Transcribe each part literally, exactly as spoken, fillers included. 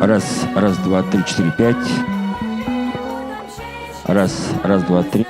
Раз, раз, два, три, четыре, пять. Раз, раз, два, три.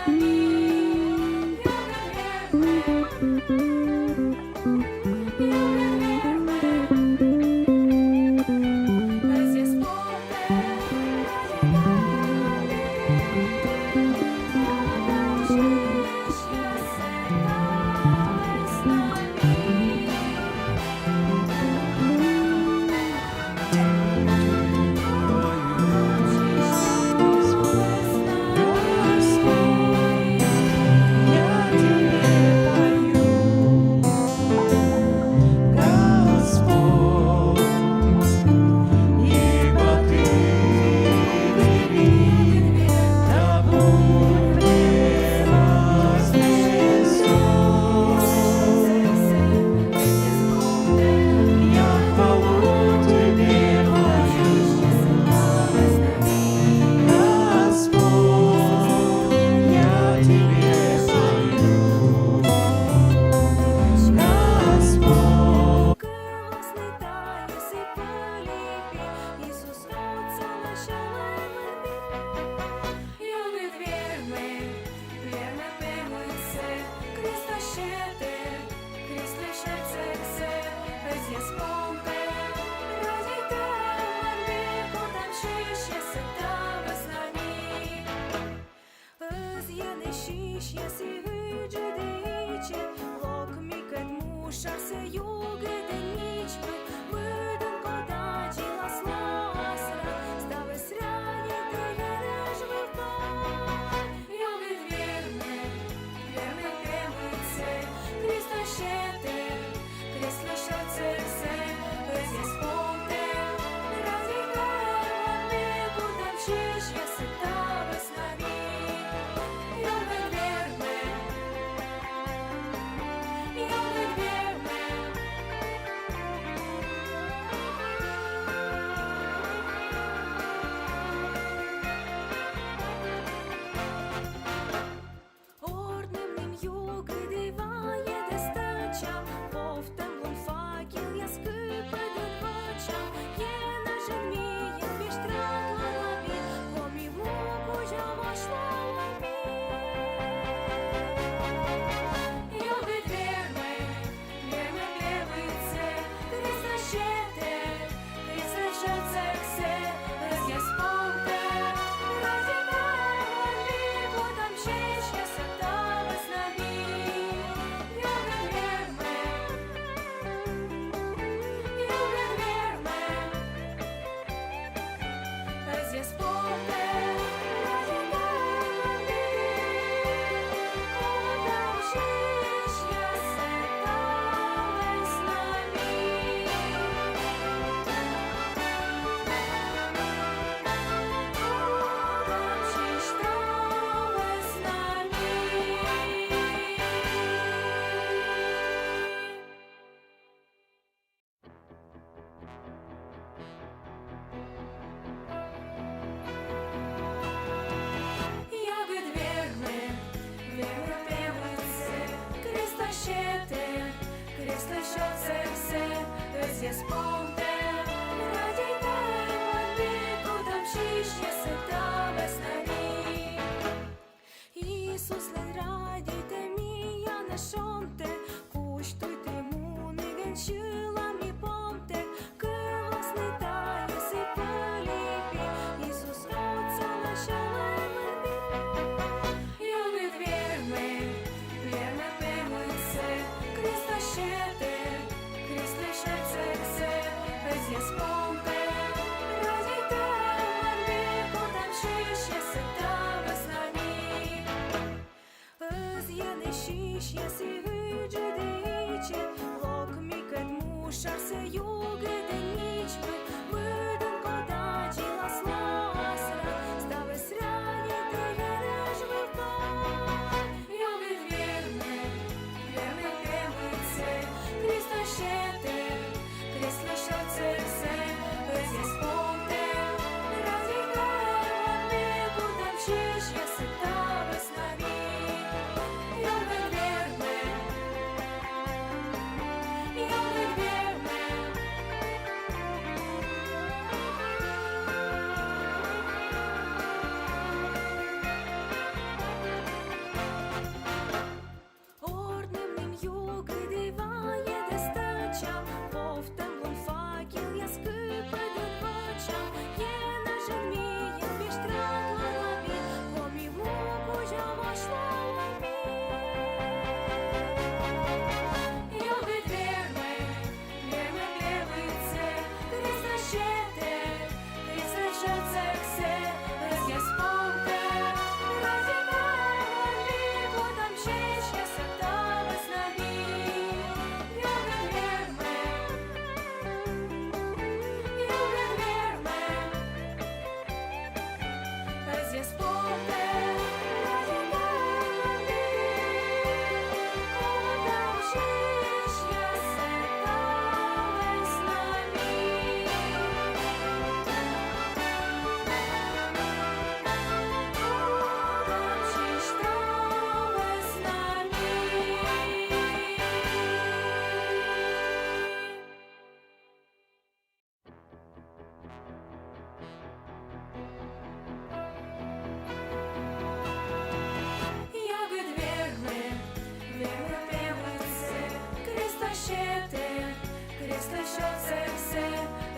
Крестлысь Отсӧсӧ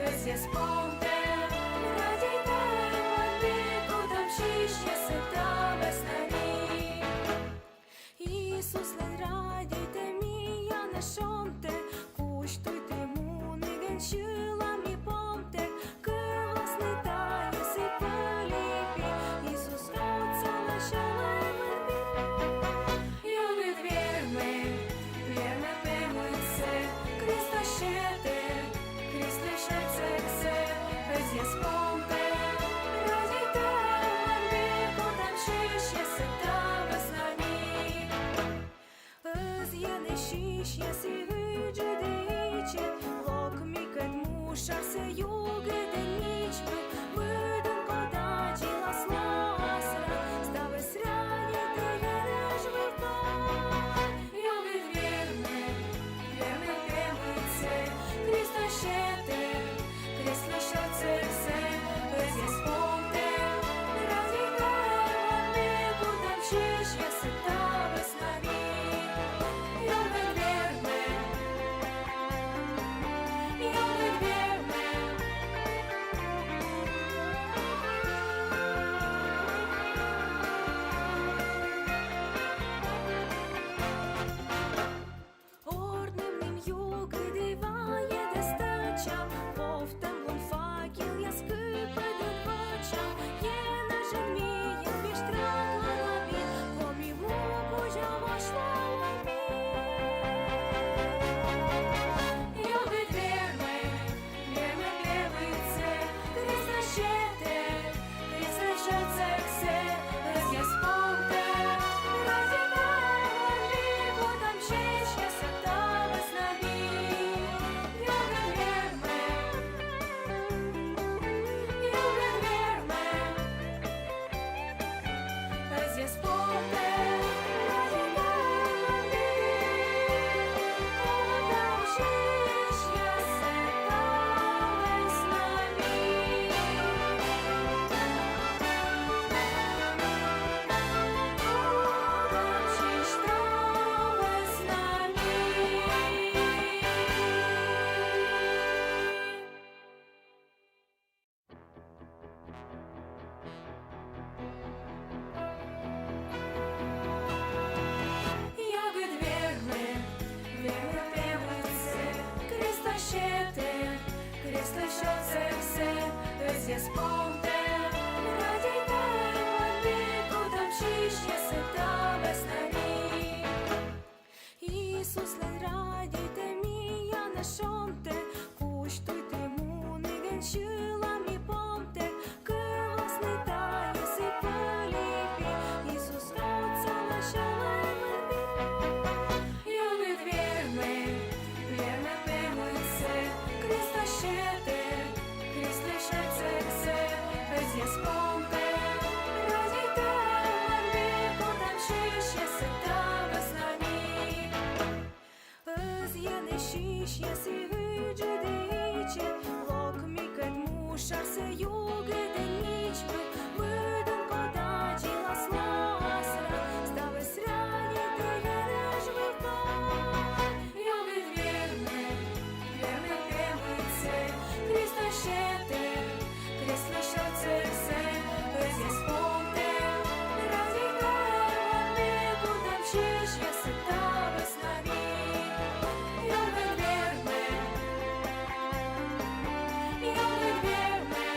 ӧзйӧс помтӧ, радейтӧмӧн ми кутам сисьясӧ та вӧсна ми. Иисуслӧн радейтӧм миянӧс шомтӧ, кузь туйтӧ мунігӧн сьылам ми помтӧ, кывласны тайӧс и пӧльпи, Иисус отсаласьӧ лӧмын пи. Югыд вермӧ, вермӧ пемыдсӧ, крестӧ сетӧ, Крестлысь Отсӧсӧ ӧзйӧс помтӧ, радейтӧмӧн ми кутам сисьясӧ та вӧсна ми. Ӧзйӧны сисьяс и ыджыд, и ичӧт, лок мекӧд мушарсӧ югыдӧн мичмӧд, быдӧн код аддзылас лоас рад, ставыс радейтӧ Енэж вывтор. Югыд вермӧ, вермӧ пемыдсӧ, крестӧ сетӧ, Крестлысь Отсӧсӧ ӧзйӧс помтӧ, радейтӧмӧн ми кутам сисьясӧ та вӧсна ми. Югыд вермӧ, югыд вермӧ. Орднымным югыд и вайӧдӧ стӧча, вовтӧмлун факелъяс кыпӧдӧн вӧча, Енэжын миян вежт радлан лои, Коми му кузя восьлалӧ ми. Югыд вермӧ, вермӧ пемыдсӧ, крестӧ сетӧ, Крестлысь Отсӧсӧ ӧзйӧс помтӧ, радейтӧмӧн ми кутам сисьясӧ та вӧсна ми. Югыд вермӧ, югыд вермӧ. Югыд вермӧ, вермӧ пемыдсӧ, крестӧ сетӧ, Крестлысь Отсӧсӧ ӧзйӧс помтӧ, радейтӧмӧн ми кутам сисьясӧ та вӧсна ми. Иисуслӧн радейтӧм миянӧс шомтӧ, кузь туйтӧ мунігӧн сьылам ми помтӧ, кывласны тайӧс и пӧльпи, Иисус отсаласьӧ лӧмын пи. Югыд вермӧ, вермӧ пемыдсӧ, крестӧ сетӧ, Крестлысь Отсӧсӧ ӧзйӧс помтӧ, радейтӧмӧн ми кутам сисьясӧ та вӧсна ми. Ӧзйӧны сисьяс и ыджыд, и ичӧт, лок мекӧд мушарсӧ югыдӧн мичмӧд, быдӧн код аддзылас лоас рад, ставыс радейтӧ Енэж вывтор. Югыд вермӧ, вермӧ пемыдсӧ, крестӧ сетӧ, Крестлысь Отсӧсӧ ӧзйӧс помтӧ, радейтӧмӧн ми кутам сисьясӧ та вӧсна ми. Югыд вермӧ, югыд вермӧ.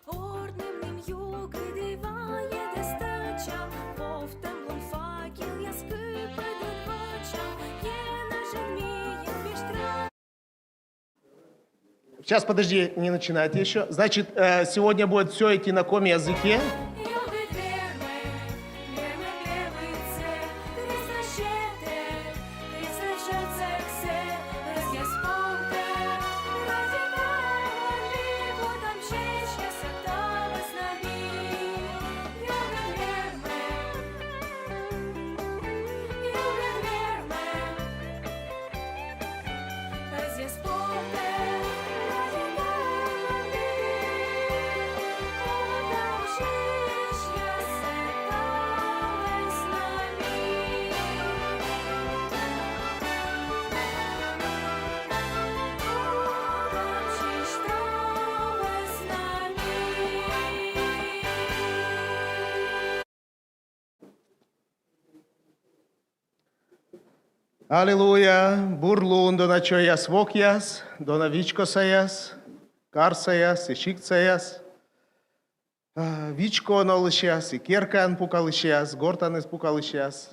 Орднымным югыд и вайӧдӧ стӧча, вовтӧмлун факелъяс кыпӧдӧн вӧча, Енэжын миян вежт рад. Сейчас, подожди, не начинайте еще. Значит, э, сегодня будет все идти на коми языке. Аллилуйя! Бур лун, дона чойяс, вокъяс, дона вичкосаяс, карсаяс и сиктсаяс, а, вичкоын олысьяс и керкаын пукалысьяс, гортаныс пукалысьяс.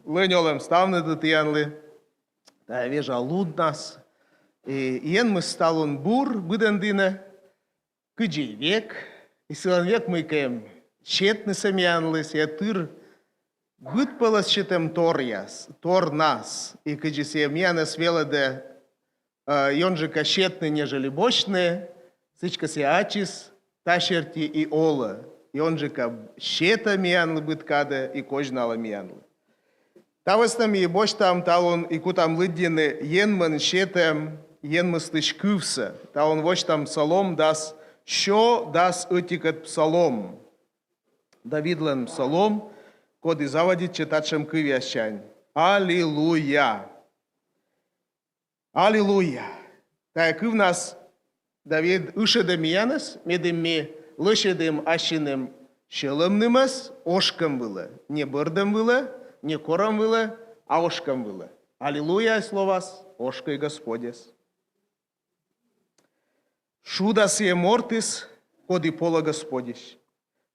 Лӧнь олӧм ставныдлы тіянлы тайӧ вежа луннас. И Енмыс талун бур быдӧн дінӧ, кыдзи век, и сылӧн век мыйкӧ эм сетнысӧ миянлы, сійӧ тыр быдпӧлӧс сетӧм торъяс, торнас, и кыдзи сійӧ миянӧс велӧдӧ, э, ёнджыка сетны, нежели босьтны, сідзкӧ сійӧ ачыс та серти и олӧ, ёнджыка сетӧ миянлы быд кадӧ и козьналӧ миянлы. Та вӧсна ми босьтам талун и кутам лыддьыны Енмӧн сетӧм Енмыслысь кывсӧ. Талун восьтам псалом, дас, сё дас ӧтикӧд псалом. Давидлӧн псалом, коді заводитчӧ татшӧм кывъяссянь: «Аллилуйя! Аллилуйя!» Тайӧ кывнас Давид ышӧдӧ миянӧс, медым ми лӧсьӧдім ассьыным сьӧлӧмнымӧс ошкӧм вылӧ, не бӧрдӧм вылӧ, не корӧм вылӧ, а ошкӧм вылӧ. Аллилуйя словас: «Ошкӧй Господьӧс». Шуда сійӧ мортыс, коді полӧ Господьысь,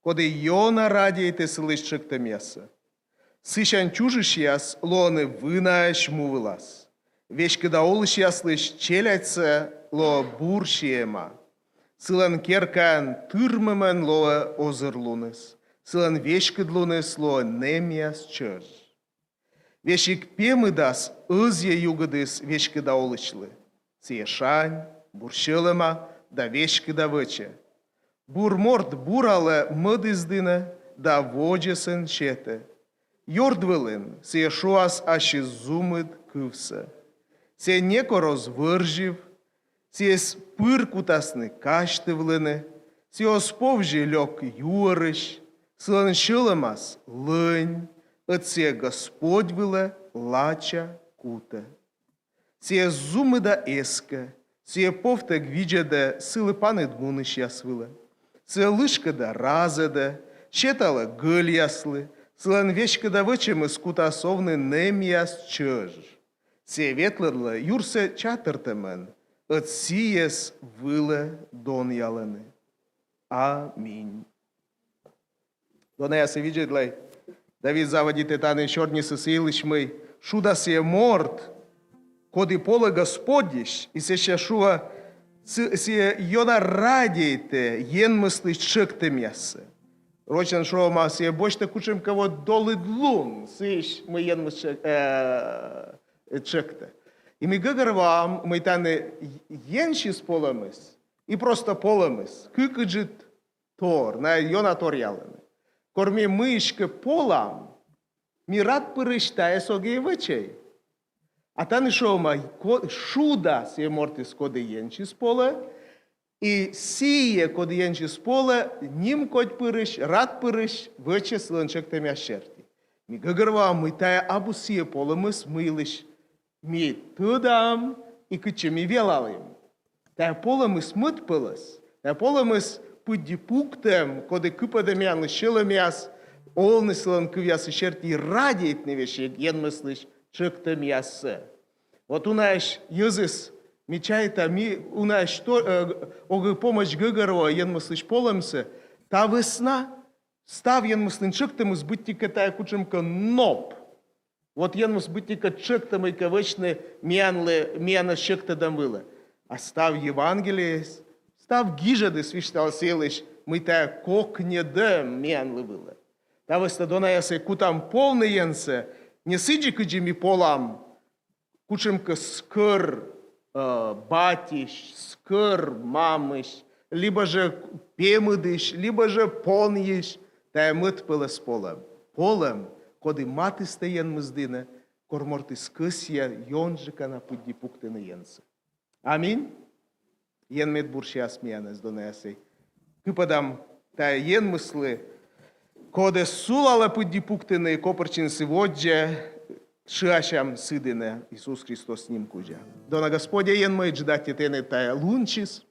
коді ёна радейтӧ сылысь тшӧктӧмъяссӧ. Сысянь чужисьяс лоӧны вынаӧсь му вылас. Веськыда олысьяслысь челядьсӧ лоӧ бур сиӧма. Сылӧн керкаын тырмымӧн лоӧ озырлуныс, сылӧн веськыдлуныс лоӧ нэмъяс чӧж. Весиг пемыдас ӧзйӧ югыдыс веськыда олысьлы. Сійӧ шань, бур сьӧлӧма да веськыда вӧчӧ. Бур морт буралӧ мӧдыс дінӧ да водзӧсын сетӧ. Ёрд вылын сійӧ шуас ассьыс зумыд кывсӧ. Сійӧ некор оз вӧрзьыв, сійӧс пыр кутасны казьтывлыны, сійӧ оз повзьы лёк юӧрысь, сылӧн сьӧлӧмас лӧнь, ӧд сійӧ Господь вылӧ лача кутӧ. Сійӧ зумыда эскӧ, сійӧ повтӧг видзӧдӧ сылы паныд мунысьяс вылӧ. Сійӧ лышкӧда разӧдӧ, сеталӧ гӧльяслы, сылӧн веськыда вӧчӧмыс кутас овны нэмъяс чӧж. Сійӧ ветлӧдлӧ юрсӧ чатыртӧмӧн, ӧд сійӧс вылӧ донъялӧны. Аминь. Донаясӧй, видзӧдлӧй, Давид заводитӧ тані сёрнисӧ сы йылысь, мый шуда сійӧ морт, коді полӧ Господьысь, и сэсся шуӧ, сы-, сійӧ ёна радейтӧ Енмыслысь тшӧктӧмъяссӧ. Рочӧн шуӧма, сійӧ босьтӧ кутшӧмкӧ вот долыд лун сыысь, мый Енмыс тшӧк-, э, тшӧктӧ. И ми гӧгӧрвоам, мый тані енсьыс полӧмыс и просто полӧмыс — кык ыджыд тор, найӧ ёна торъялӧны. Кор ми мыйыськӧ полам, ми рад пырысь тайӧс огӧ и вӧчӧй. А тані шуӧма, ко-, шуда сійӧ мортыс, коді енсьыс полӧ, и сійӧ, коді енсьыс полӧ, нимкодь пырысь, рад пырысь вӧчӧ сылӧн тшӧктӧмъяс серти. Ми гӧгӧрвоам, мый тайӧ абу сійӧ полӧмыс, мый йылысь ми тӧдам и кытчӧ ми велалім. Тайӧ полӧмыс мӧдпӧлӧс, тайӧ полӧмыс пыдди пуктӧм, коді кыпӧдӧ миянлысь сьӧлӧмъяс, овны сылӧн кывъясыс серти и радейтны весиг Енмыслысь тшӧктӧмъяссӧ. Вот унаысь йӧзыс, ми чайтам, ми унаысь то-, э, огӧ помӧдз гӧгӧрвоӧ Енмыслысь полӧмсӧ, та вӧсна став Енмыслӧн тшӧктӧмыс быттьӧкӧ тайӧ кутшӧмкӧ ноп. Вот Енмыс быттьӧкӧ тшӧктӧ мыйкӧ вӧчны миянлы, миянӧс сьӧктӧдӧм вылӧ. А став Евангелиеыс, став гижӧдыс висьталӧ сы йылысь, мый тайӧ кокньӧдӧм миянлы вылӧ. Та вӧсна, донаясӧй, кутам повны Енсӧ, не сідзи, кыдзи ми полам кутшӧмкӧ скӧр, э, батьысь, скӧр мамысь, либӧ жӧ пемыдысь, либӧ жӧ понйысь. Тайӧ мӧдпӧлӧс полӧм. Полӧм, коді матыстӧ Енмыс дінӧ, кор мортыс кӧсйӧ ёнджыка на пыдди пуктыны Енсӧ. Аминь. Ен мед бурсяс миянӧс, донаясӧй. Кыпӧдам тайӧ Енмыслы, кодӧс сулалӧ пыдди пуктыны, копыртчыны сы водзӧ, шыасям сы дінӧ Исус Христос ним кузя. Дона Господь, Енмӧй, ыджыд аттьӧ тэныд тайӧ лунсьыс,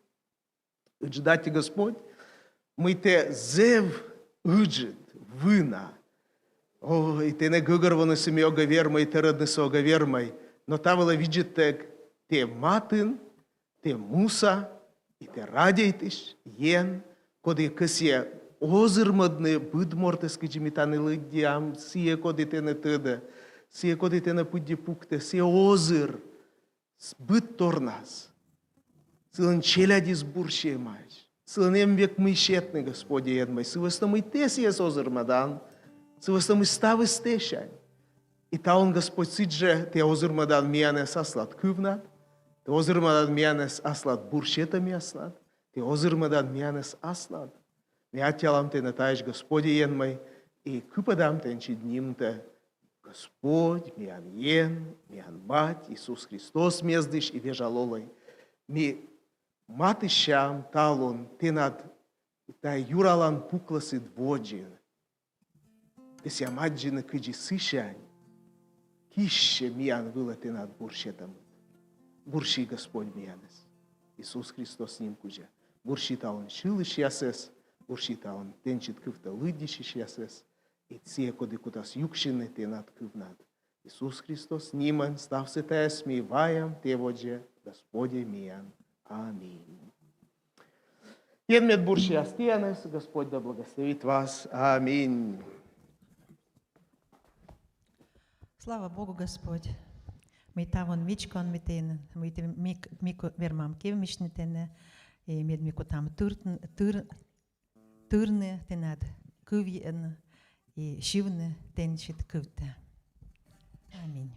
ыджыд аттьӧ, Господь, мый тэ зэв ыджыд, вына. О, и тэнӧ гӧгӧрвонысӧ ми огӧ вермӧй, тӧрӧднысӧ огӧ вермӧй. Но та вылӧ видзӧдтӧг тэ матын, тэ муса, и тэ радейтысь Ен, коді кӧсйӧ озырмӧдны быд мортӧс, кыдзи ми тані лыддям, сійӧ, коді тэнӧ тӧдӧ, сійӧ, коді тэнӧ пыдди пуктӧ, сійӧ озыр с-, быд торнас. Сылӧн челядьыс бурсиӧмаӧсь. Сылӧн эм век мый сетны, Господь Енмӧй. Сы вӧсна мый тэ сійӧс озырмӧдан, сы вӧсна мый ставыс тэсянь. И талун, Господь, сідзжӧ тэ озырмӧдан миянӧс аслад кывнад, тэ озырмӧдан миянӧс аслад бурсетӧмъяснад, тэ озырмӧдан миянӧс аслад. Ми аттьӧалам тэнӧ таысь, Господь Енмӧй, и кыпӧдам тэнсьыд нимтӧ, Господь, миян Ен, миян Бать, Иисус Христос, мездысь и вежа лолӧй. Ми матыстчам талун тэнад тайӧ юралан пукласыд водзын. Кӧсъям аддзыны, кыдзи сысянь киссьӧ миян вылӧ тэнад бурсетӧмыд. Бурси, Господь, миянӧс Иисус Христос ним кузя. Бурси талун сьылысьясӧс, бурси талун тэнсьыд кывтӧ лыддьысьясӧс, и сійӧ, коді кутас юксьыны тэнад кывнад. Иисус Христос нимӧн ставсӧ тайӧс ми ваям тэ водзӧ, Господь миян. Аминь. Ен мед бурсиас тіянӧс, Господь да благословит вас. Аминь. Слава Богу, Господь. Мый тавун вичкон ми тэнӧ, мый тэ, ми, ми ку-, вермам кевмисьны тэнӧ, и мед ми кутам тыр-, тыр-, тырны тэнад кывйӧн и сьывны тэнсьыд кывтӧ. Аминь.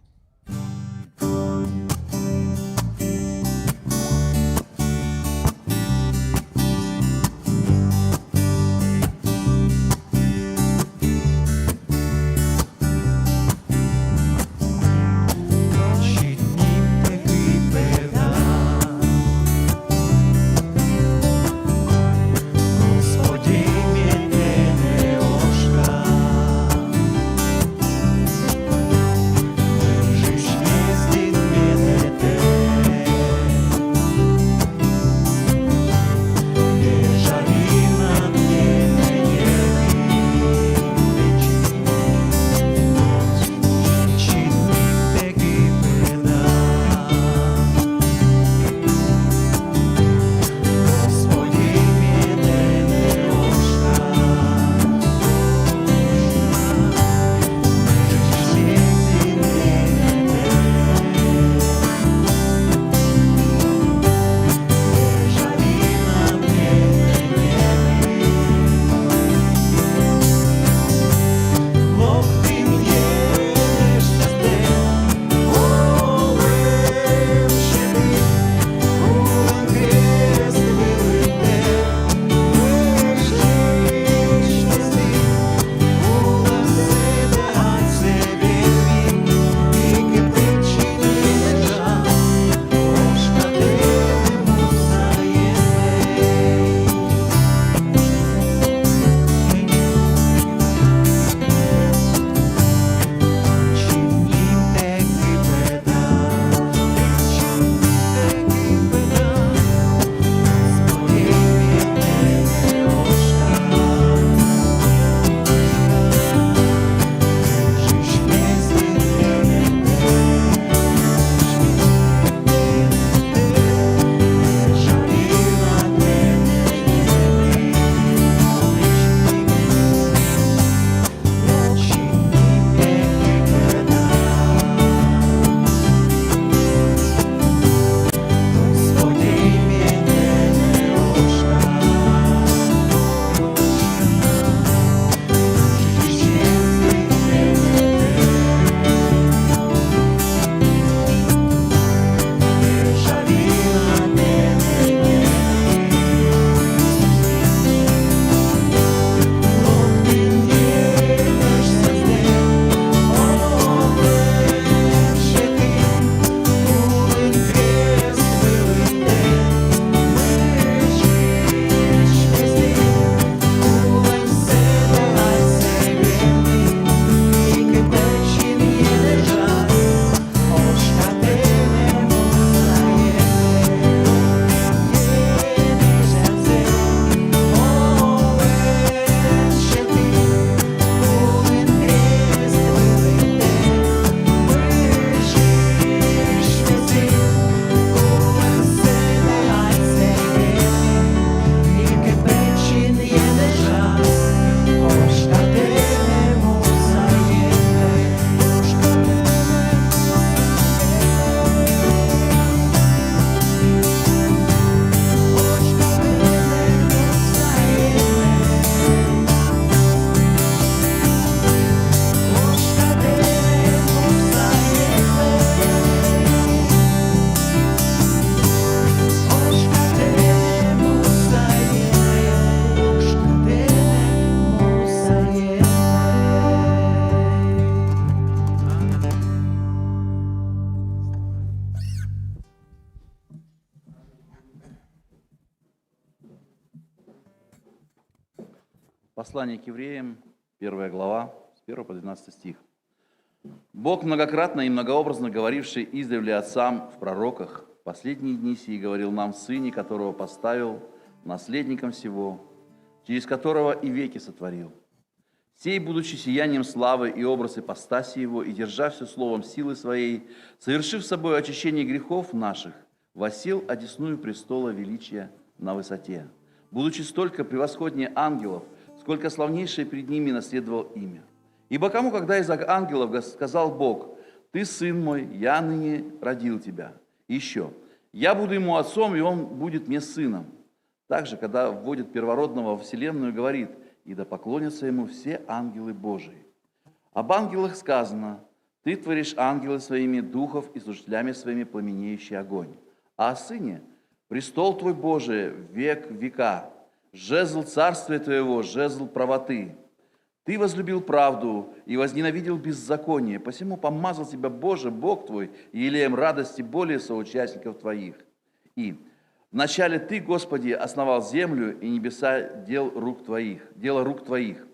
Послание к евреям, первая глава, с первого по двенадцатый стих. «Бог, многократно и многообразно говоривший издревле отцам в пророках, в последние дни сии говорил нам в Сыне, которого поставил наследником всего, через которого и веки сотворил. Сей, будучи сиянием славы и образ ипостаси Его, и держа все словом силы Своей, совершив собой очищение грехов наших, воссел одесную престола величия на высоте, будучи столько превосходнее ангелов, сколько славнейшее перед ними наследовал имя. Ибо кому, когда из ангелов сказал Бог: «Ты сын мой, я ныне родил тебя», и еще: «Я буду ему отцом, и он будет мне сыном». Также, когда вводит первородного во вселенную, говорит: «И да поклонятся ему все ангелы Божии». Об ангелах сказано: «Ты творишь ангелы своими духов и служителями своими пламенеющий огонь». А о Сыне: «Престол твой, Божие, век века, жезл царствия твоего, жезл правоты. Ты возлюбил правду и возненавидел беззаконие, посему помазал тебя Боже, Бог твой, елеем радости более соучастников твоих». И: «Вначале Ты, Господи, основал землю и небеса дел рук твоих, дело рук твоих.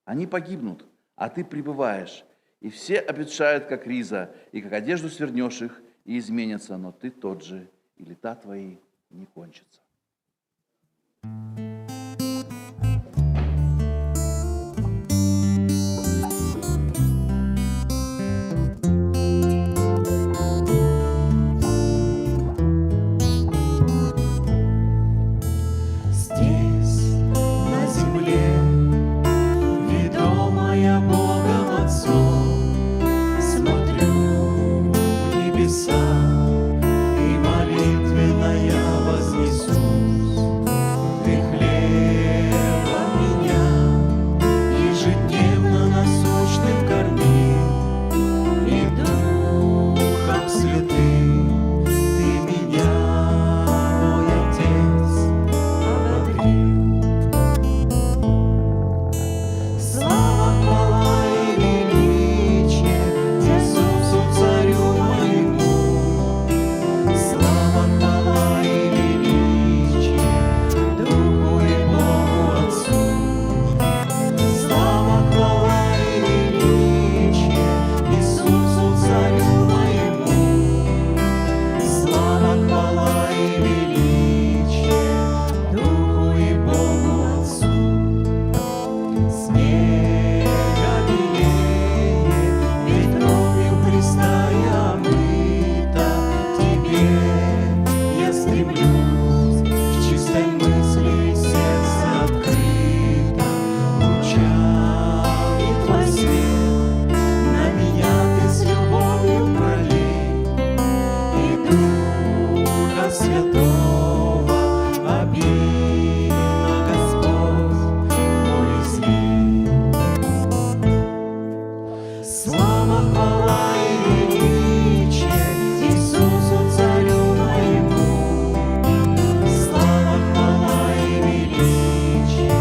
Они погибнут, а Ты пребываешь, и все обветшают, как риза, и как одежду свернешь их, и изменятся, но Ты тот же, и лета твои не кончатся». Здесь, на земле, ведомая Богом Отцом, смотрю в небеса и молитвенно я вознесусь. Ты хлебом меня ежедневно насущным корми, и Духом Святым Ты меня, мой Отец, ободри. Слава, хвала и величие Иисусу, Царю моему. Слава, хвала и величие Духу и Богу Отцу. Слава, хвала и величие Иисусу, Царю моему. Слава, хвала и величие Духу и Богу Отцу. Снега белее, ведь кровью Христа я омыта. К Тебе я стремлюсь, с чистой мыслью и сердце открыто. Лучами Твой свет на меня Ты с любовью пролей, и Духа Святого обильно, Господь, мой излей. Слава, хвала и величие Иисусу, Царю моему. Слава, хвала и величие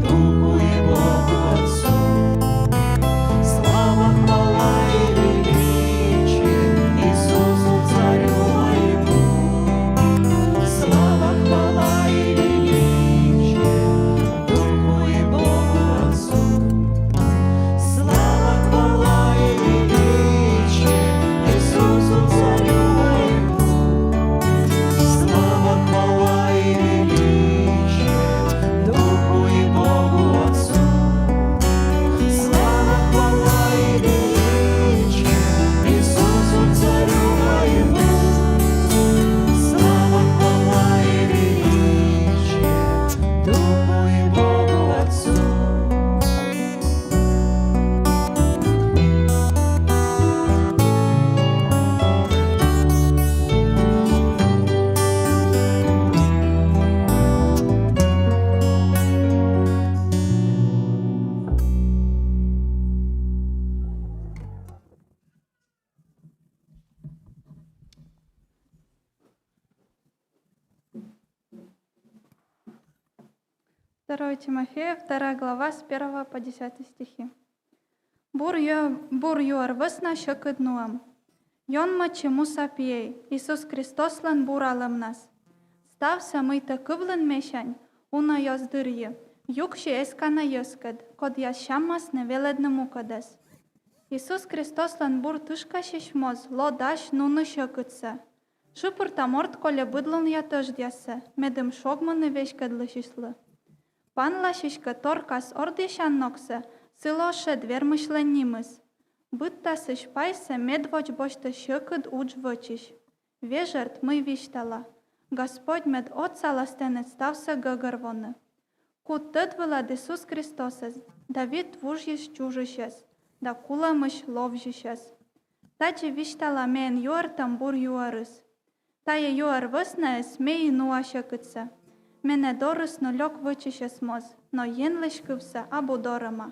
Духу и Богу Отцу. Слава, хвала и величие Иисусу, Царю моему. Слава, хвала и величие Духу и Богу Отцу. Слава, хвала и величие Иисусу, Царю моему. Слава, хвала и величие Духу и Богу Отцу. Слава, хвала и величие Иисусу, Царю моему. Слава, хвала и величие Духу и Богу Отцу. Второе Тимофея, вторая глава, с первого по десятый стихи. Бур ю-, бур юӧр вӧсна сьӧкыд нуӧм. Ёнмӧдчы муса пиӧй, Иисус Христослӧн буралӧмнас. Ставсӧ, мый тэ кывлін месянь, уна ёз дырйи, Юксьы эскана йӧзкӧд, кодъяс сямасны велӧдны мукӧдӧс. Иисус Христослӧн бур тышкасьысь моз ло дась нуны сьӧкыдсӧ. Шыпурта морт кольӧ быдлунъя тӧждъяссӧ, медым шогмыны веськӧдлысьыслы. Панласьысь кӧ торкас ордйысян ногсӧ, сылы оз шед вермысьлӧн нимыс. Быдтасысь пайсӧ медводз босьтӧ сьӧкыд удж вӧчысь. Вежӧрт, мый висьтала: Господь мед отсалас тэныд ставсӧ гӧгӧрвоны. Кут тӧд вылад Иисус Христосӧс, да вит вужйысь чужысьӧс, да кулӧмысь ловзьысьӧс. Тадзи висьтала меын юӧртӧм бур юӧрыс. Тайӧ юӧр вӧснаыс ме и нуа сьӧкыдсӧ. Менӧ дорысну лёк вӧчысьӧс моз, но Енлысь кывсӧ абу дорӧма.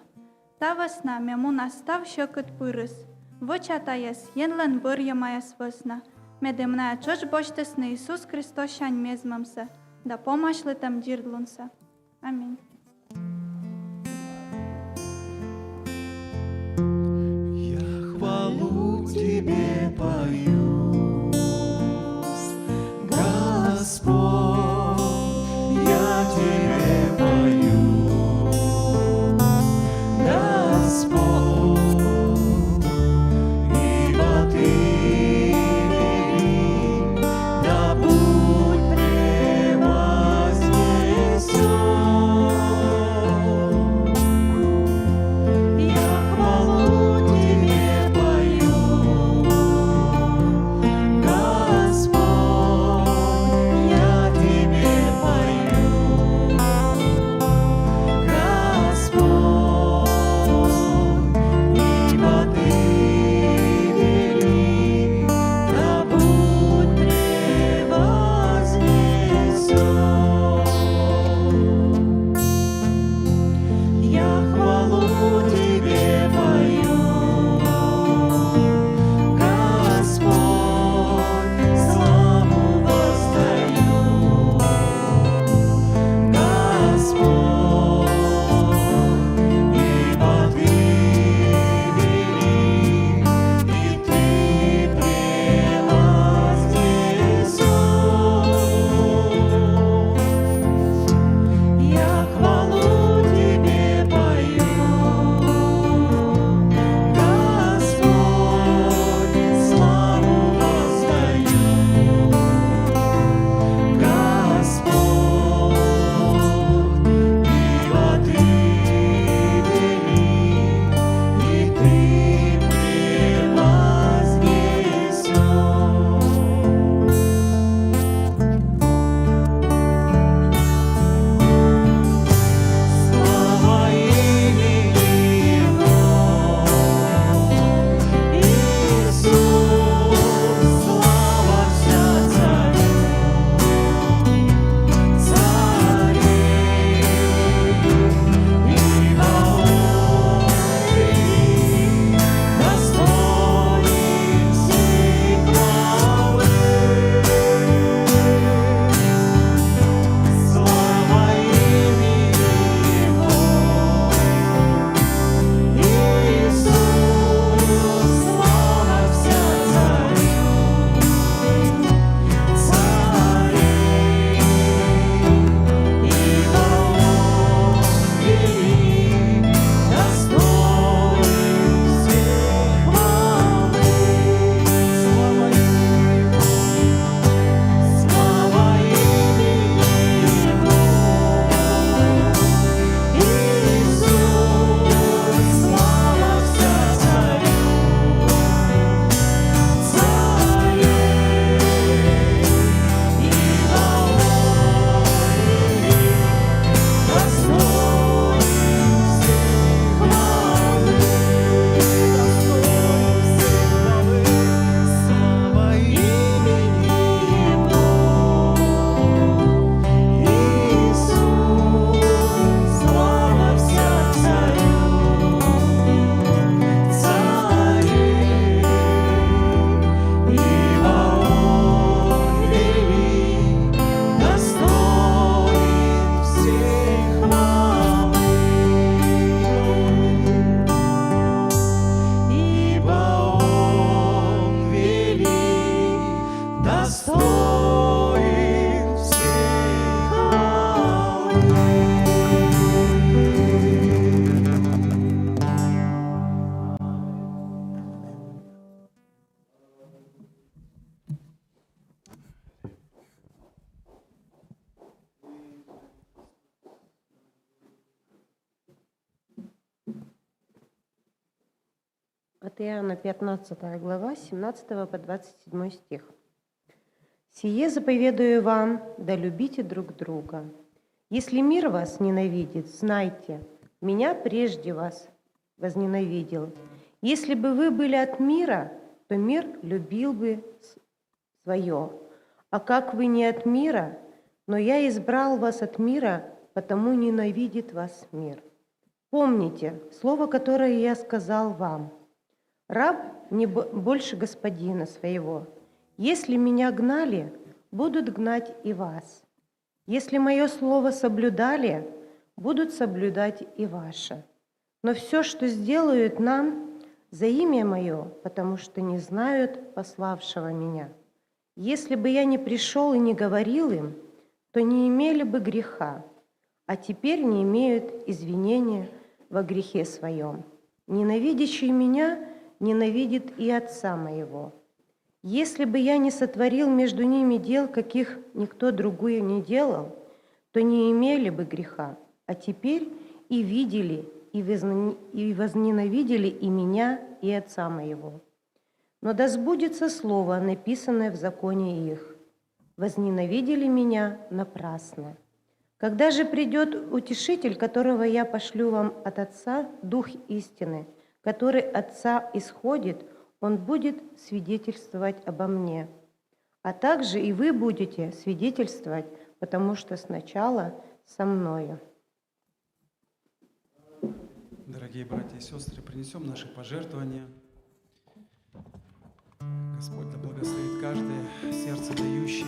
Та вӧсна ме муна став сьӧкыд пырыс, вӧча тайӧс Енлӧн бӧрйӧмаяс вӧсна, медым найӧ тшӧтш босьтісны Иисус Христосянь мезмӧмсӧ да помасьлытӧм дирдлунсӧ. Аминь. Я хвалу Тебе пою, Господь, я Тебе пою, Господь, ибо Ты велик, да будь превознесён. Я хвалу Тебе пою, От Иоанна, пятнадцатая глава, семнадцатого по двадцать седьмой стих. «Сие заповедую вам, да любите друг друга. Если мир вас ненавидит, знайте, меня прежде вас возненавидел. Если бы вы были от мира, то мир любил бы свое. А как вы не от мира, но я избрал вас от мира, потому ненавидит вас мир. Помните слово, которое я сказал вам. Раб не бо- больше господина своего. Если меня гнали, будут гнать и вас. Если мое слово соблюдали, будут соблюдать и ваше. Но все, что сделают нам за имя мое, потому что не знают пославшего меня. Если бы я не пришел и не говорил им, то не имели бы греха, а теперь не имеют извинения во грехе своем. Ненавидящий меня ненавидит и Отца моего. Если бы я не сотворил между ними дел, каких никто другую не делал, то не имели бы греха. А теперь и видели, и, возн- и возненавидели и меня, и Отца моего. Но да сбудется слово, написанное в законе их: возненавидели меня напрасно. Когда же придет Утешитель, которого я пошлю вам от Отца, Дух истины, который Отца исходит, он будет свидетельствовать обо мне. А также и вы будете свидетельствовать, потому что сначала со мною». Дорогие братья и сестры, принесем наши пожертвования. Господь да благословит каждое сердце дающее.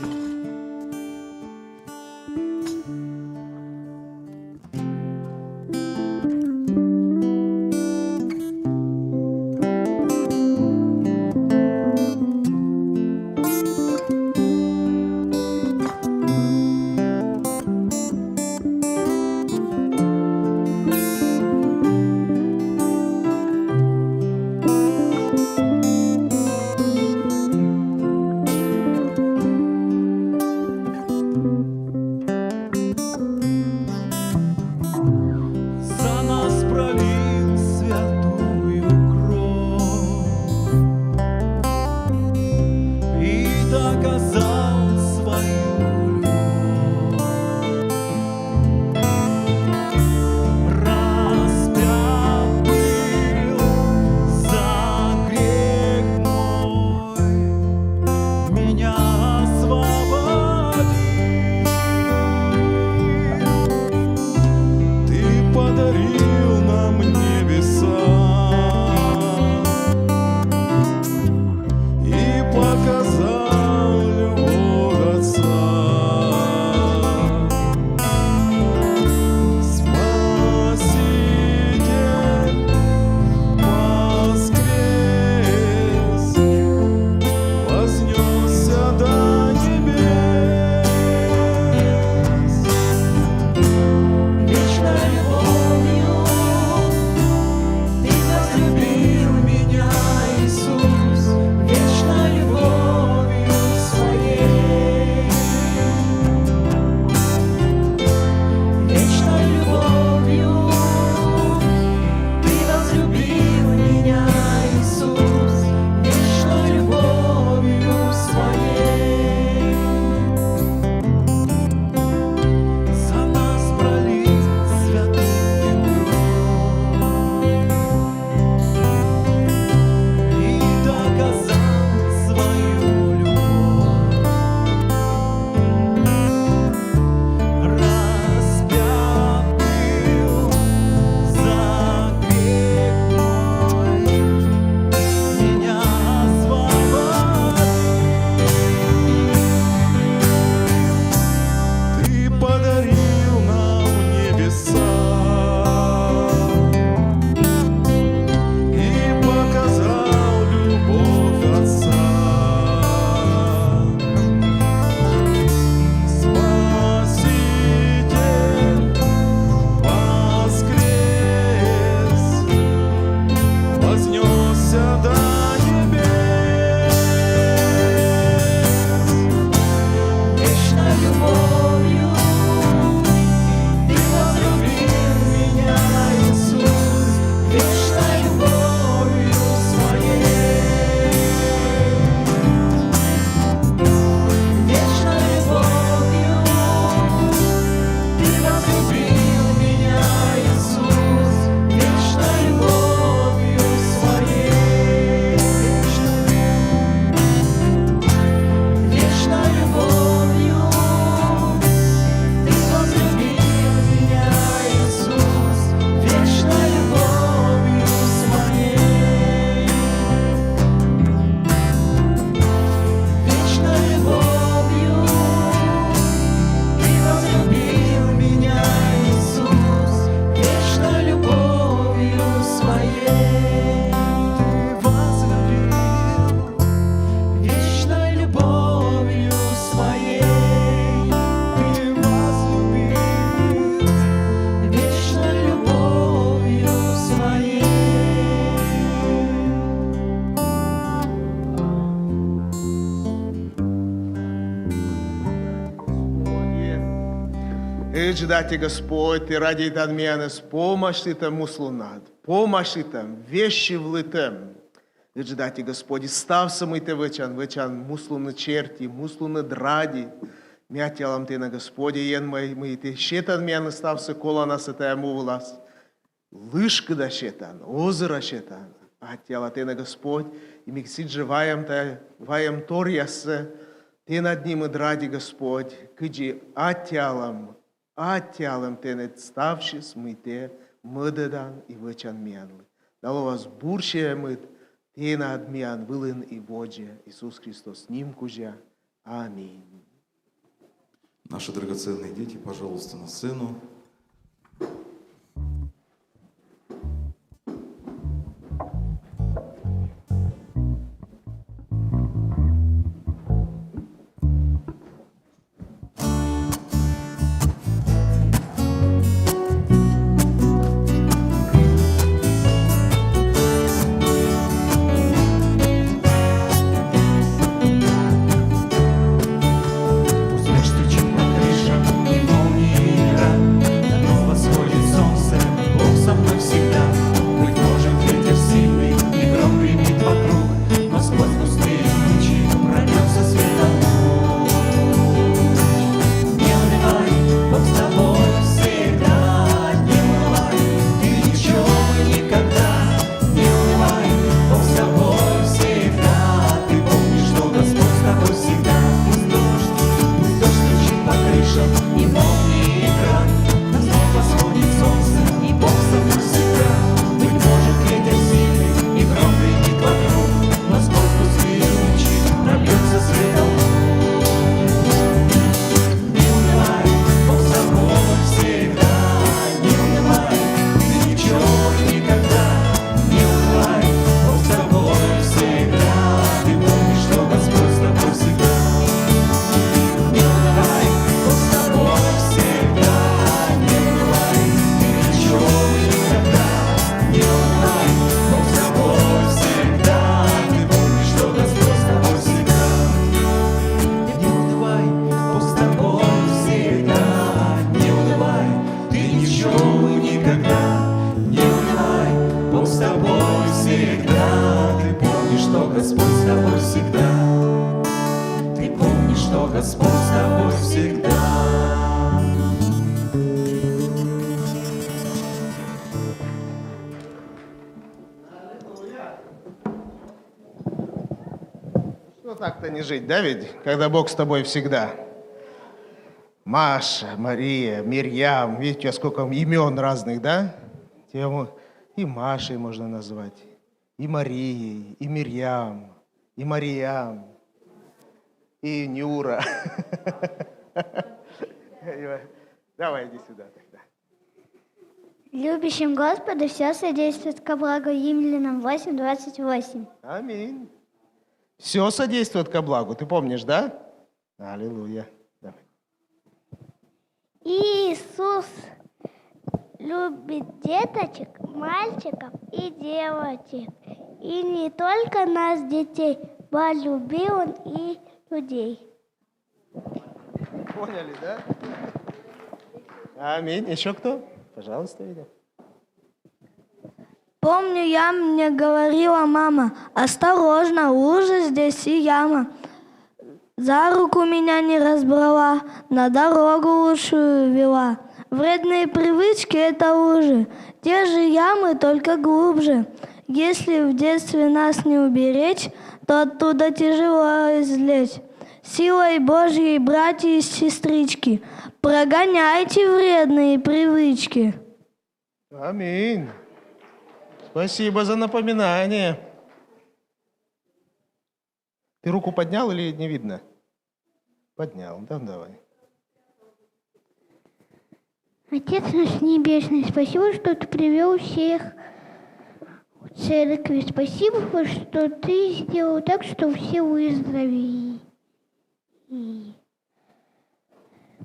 Ыджыд Аттьӧ, Господь, тэ радейтан миянӧс, помасьлытӧм муслунад, помасьлытӧм, вежсьывлытӧм. Ыджыд Аттьӧ, Господь, и ставсӧ, мый тэ вӧчан, вӧчан муслуныд серти, муслуныд ради. Ми аттьӧалам тэнӧ, Господь, и Ен мӧй, мый тэ сетан миянлы ставсӧ коланасӧ тайӧ му вылас. Лышкыда сетан, озыра сетан. Аттьӧала тэнӧ, Господь, и ми сідзжӧ вайам тайӧ, вайам торъяссӧ тэнад нимыд ради, Господь, кыдзи аттьӧалам, аттьӧалам тэныд ставсьыс, мый тэ мӧдӧдан и вӧчан миянлы. Да лоас бурсиӧмыд тэнад миян вылын и водзӧ, Иисус Христос ним кузя. Аминь. Наши драгоценные дети, пожалуйста, на сцену. Что так-то не жить, да ведь, когда Бог с тобой всегда? Маша, Мария, Мирьям. Видите, сколько имен разных, да? Тему и Машей можно назвать, и Марией, и Мирьям, и Мариям, и Нюра. Давай, иди сюда тогда. Любящим Господу все содействует ко благу. Римлянам восемь двадцать восемь. Аминь. Все содействует ко благу. Ты помнишь, да? Аллилуйя. Давай. Иисус любит деточек, мальчиков и девочек. И не только нас, детей, полюбил Он и людей. Поняли, да? Аминь. Еще кто? Пожалуйста, Витя. Помню я, мне говорила мама: «Осторожно, лужа здесь и яма». За руку меня не раз брала, на дорогу лучшую вела. Вредные привычки — это лужи, те же ямы, только глубже. Если в детстве нас не уберечь, то оттуда тяжело извлечь. Силой Божьей, братья и сестрички, прогоняйте вредные привычки. Аминь. Спасибо за напоминание. Ты руку поднял или не видно? Поднял, да, давай. Отец наш Небесный, спасибо, что ты привел всех в церкви. Спасибо, что ты сделал так, что все выздоровели. И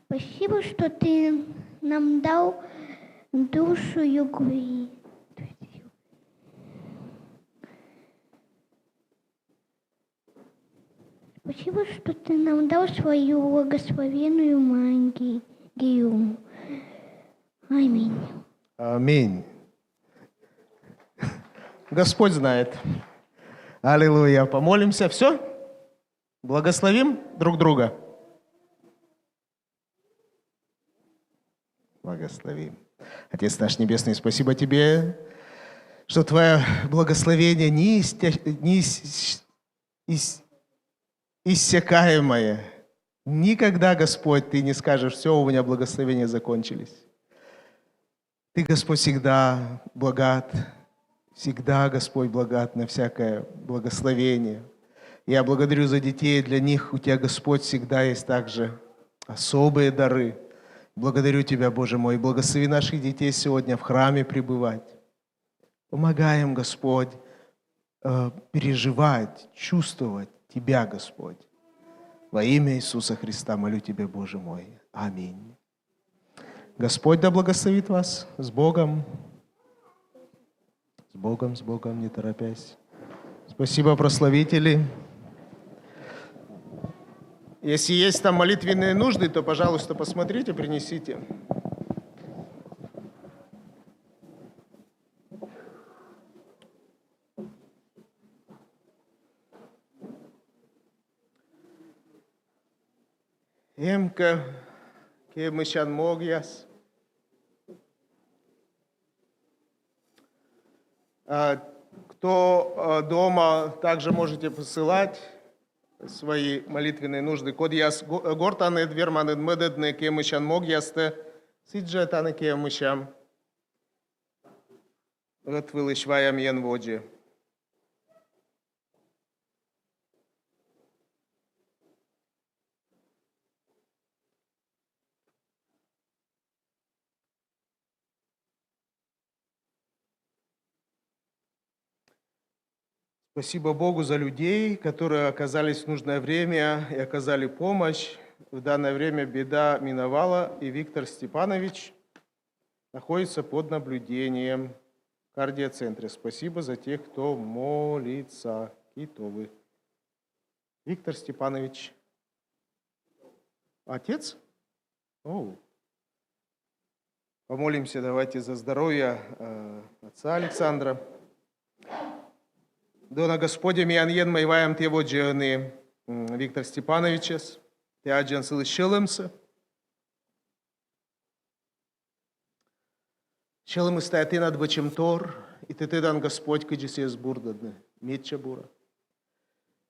спасибо, что ты нам дал душу любви. Спасибо, что ты нам дал свою благословенную магию. Аминь. Аминь. Господь знает. Аллилуйя. Помолимся. Все? Благословим друг друга. Благословим. Отец наш Небесный, спасибо Тебе, что Твое благословение не, истя... не ис... ис... иссякаемое. Никогда, Господь, Ты не скажешь: «Все, у меня благословения закончились». Ты, Господь, всегда богат, всегда, Господь, богат на всякое благословение. Я благодарю за детей, для них у Тебя, Господь, всегда есть также особые дары. Благодарю Тебя, Боже мой, благослови наших детей сегодня в храме пребывать. Помогаем, Господь, э, переживать, чувствовать Тебя, Господь. Во имя Иисуса Христа молю Тебя, Боже мой. Аминь. Господь да благословит вас. С Богом. С Богом, с Богом, не торопясь. Спасибо, прославители. Если есть там молитвенные нужды, то, пожалуйста, посмотрите, принесите. Эм кӧ кевмысян могъяс? А, кто, а, дома, также можете посылать свои молитвенные нужды. Кодъяс го-, гортаныд, верманныд мӧдӧдны кевмысян могъястӧ, сідзжӧ тані кевмысям. Ӧтвылысь ваямъян водзӧ. Спасибо Богу за людей, которые оказались в нужное время и оказали помощь. В данное время беда миновала, и Виктор Степанович находится под наблюдением в кардиоцентре. Спасибо за тех, кто молится. Китовы. Виктор Степанович. Отец? О. Помолимся давайте за здоровье, э, отца Александра. Дона Господи, миян Енмӧй, вайӧм Тэ водзӧ ӧні, м, Виктор Степановичӧс. Тэ аддзан сылы сьӧлӧмсӧ. Сьӧлӧмыс тайӧ Тэнад вӧчӧмтор, и Тэ тӧдан, Господь, кыдзи сійӧс бурдӧдны медся бура.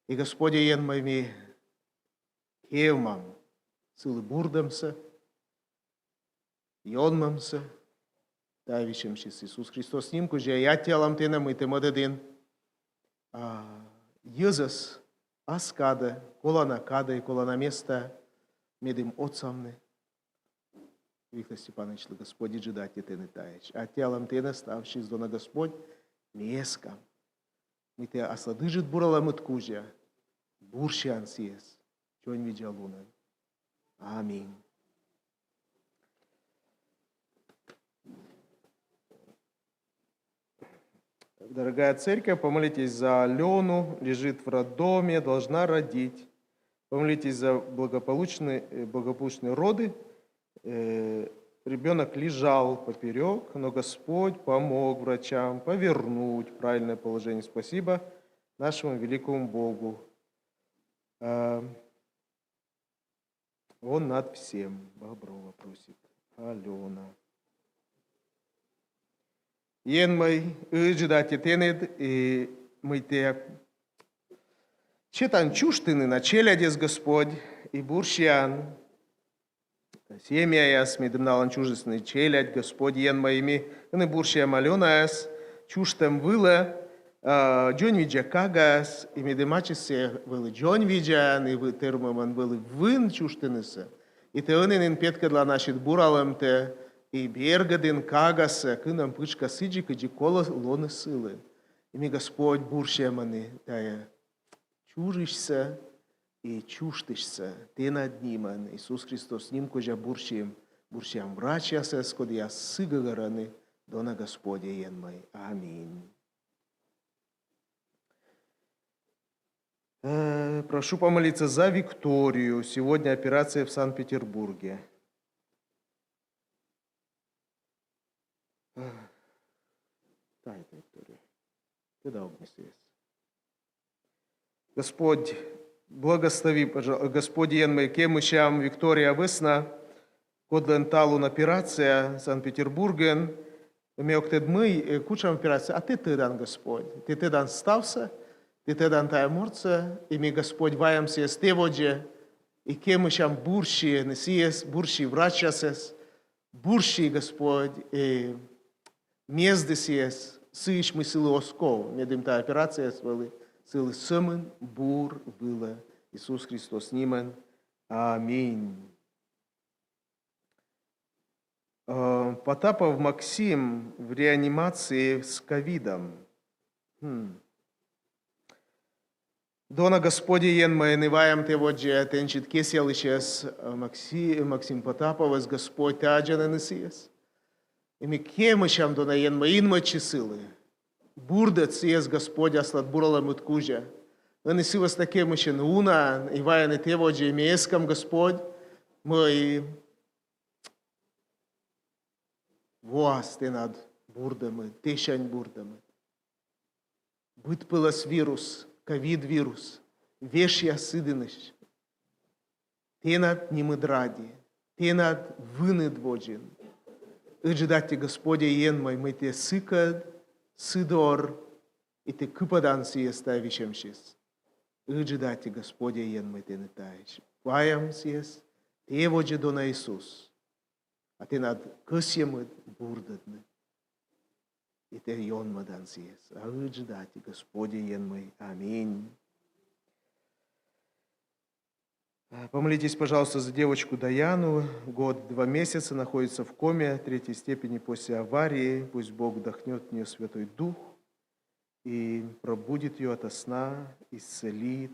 И, Господи, Енмӧй, ми кевмам сылы бурдӧмсӧ, ёнмӧмсӧ, тайӧ висьӧмсьыс Иисус Христос ним кузя. И аттьӧалам Тэнӧ, мый Тэ мӧдӧдін, а, йӧзӧс ас кадӧ, колана кадӧ и колана местаӧ, медым отсавны. Виктор Степановичлы, Господь, ыджыд аттьӧ Тэныд таысь. Аттьӧалам Тэнӧ ставсьыс, дона Господь, ми эскам, мый Тэ аслад ыджыд буралӧмыд кузя бурсян сійӧс дзоньвидзалунӧн. Аминь. Дорогая церковь, помолитесь за Алену, лежит в роддоме, должна родить. Помолитесь за благополучные, э, благополучные роды. Э, ребёнок лежал поперёк, но Господь помог врачам повернуть правильное положение. Спасибо нашему великому Богу. Э, Он над всем. Боброва просит. Алена. Енмӧй, ыджыд аттьӧ Тэныд, и мый Тэ сетан чужтыны на челядьӧс, Господь, и бурсян семьяяс, медым налӧн чужисны челядь, Господь, Енмӧй, и ми ӧні бурсям Аленаӧс чужтӧм вылӧ, а, дзоньвидза кагаӧс, и медым ачыс сійӧ вӧлі дзоньвидзаӧн, и вы-, тэрмӧмӧн вӧлі вын чужтынысӧ. И Тэ ӧні нин петкӧдлан ассьыд буралӧмтӧ, и бергӧдін кагасӧ кынӧм пытшкас сідзи, кыдзи колӧ лоны сылы. И ми, Господь, бурсям ӧні тайӧ чужысьсӧ и чужтысьсӧ Тэнад нимӧн, Иисус Христос ним кузя бурсим, бурсям врачьясӧс, кодъяс сы гӧгӧрӧны, дона Господи, Енмӧй. Аминь. Э, прошу помолиться за Викторию. Сегодня операция в Санкт-Петербурге. Виктория. Тогда обнеси. Господь, благослови, пожа-, Господь, Енмӧй, кемысям Виктория вӧсна, кодлӧн талун операция Санкт-Петербургын. Ме ог тӧд, мый, э, кутшӧм операция, а Тэ тӧдан, Господь. Тэ тӧдан ставсӧ, Тэ тӧдан тайӧ мортсӧ, и ми, Господь, ваям сійӧс Тэ водзӧ, и кемысям бурси, э, сійӧс, бурси врачьясӧс, бурси, Господь, и мездӧ сійӧс сыысь, мый сылы оз ков, медым тайӧ операцияыс вӧлі сылы сӧмын бур вылӧ. Иисус Христос нимӧн. Аминь. Э, Потапов Максим в реанимации с ковидом. Хм. Дона Господи Енмӧй, ми ваям Тэ водзӧ тэнсьыд кесъялысьӧс, э, Макси-, Максим Потаповӧс, Господь, Тэ аддзан ӧні сійӧс. И ми кемысям, Дона Енмӧй, инмӧдчы сылы. Бурдӧд сійӧс, Господь, аслад бур олӧмыд кузя. Ӧні сы вӧсна кемысьӧны унаӧн, и вайӧны Тэ водзӧ, и ми эскам, Господь, мый воас Тэнад бурдӧмыд, Тэсянь бурдӧмыд. Быдпӧлӧс вирус, ковид вирус, вешъяс сы дінысь. Тэнад нимыд ради, Тэнад выныд водзын. Ыджыд аттьӧ, Господь Енмӧй, мый Тэ сыкӧд сы дор, и Тэ кыпӧдан сійӧс тайӧ висьӧмсьыс. Ыджыд аттьӧ, Господь Енмӧй, Тэныд таысь. Ваям сійӧс Тэ водзӧ, Дона Иисус. А Тэнад кӧсйӧмыд бурдӧдны. И Тэ ёнмӧдан сійӧс. А ыджыд аттьӧ, Господь Енмӧй. Аминь. А, помолитесь, пожалуйста, за девочку Даяну. Год, два месяца, находится в коме третьей степени после аварии. Пусть Бог вдохнёт в неё Святой Дух и пробудит её ото сна, исцелит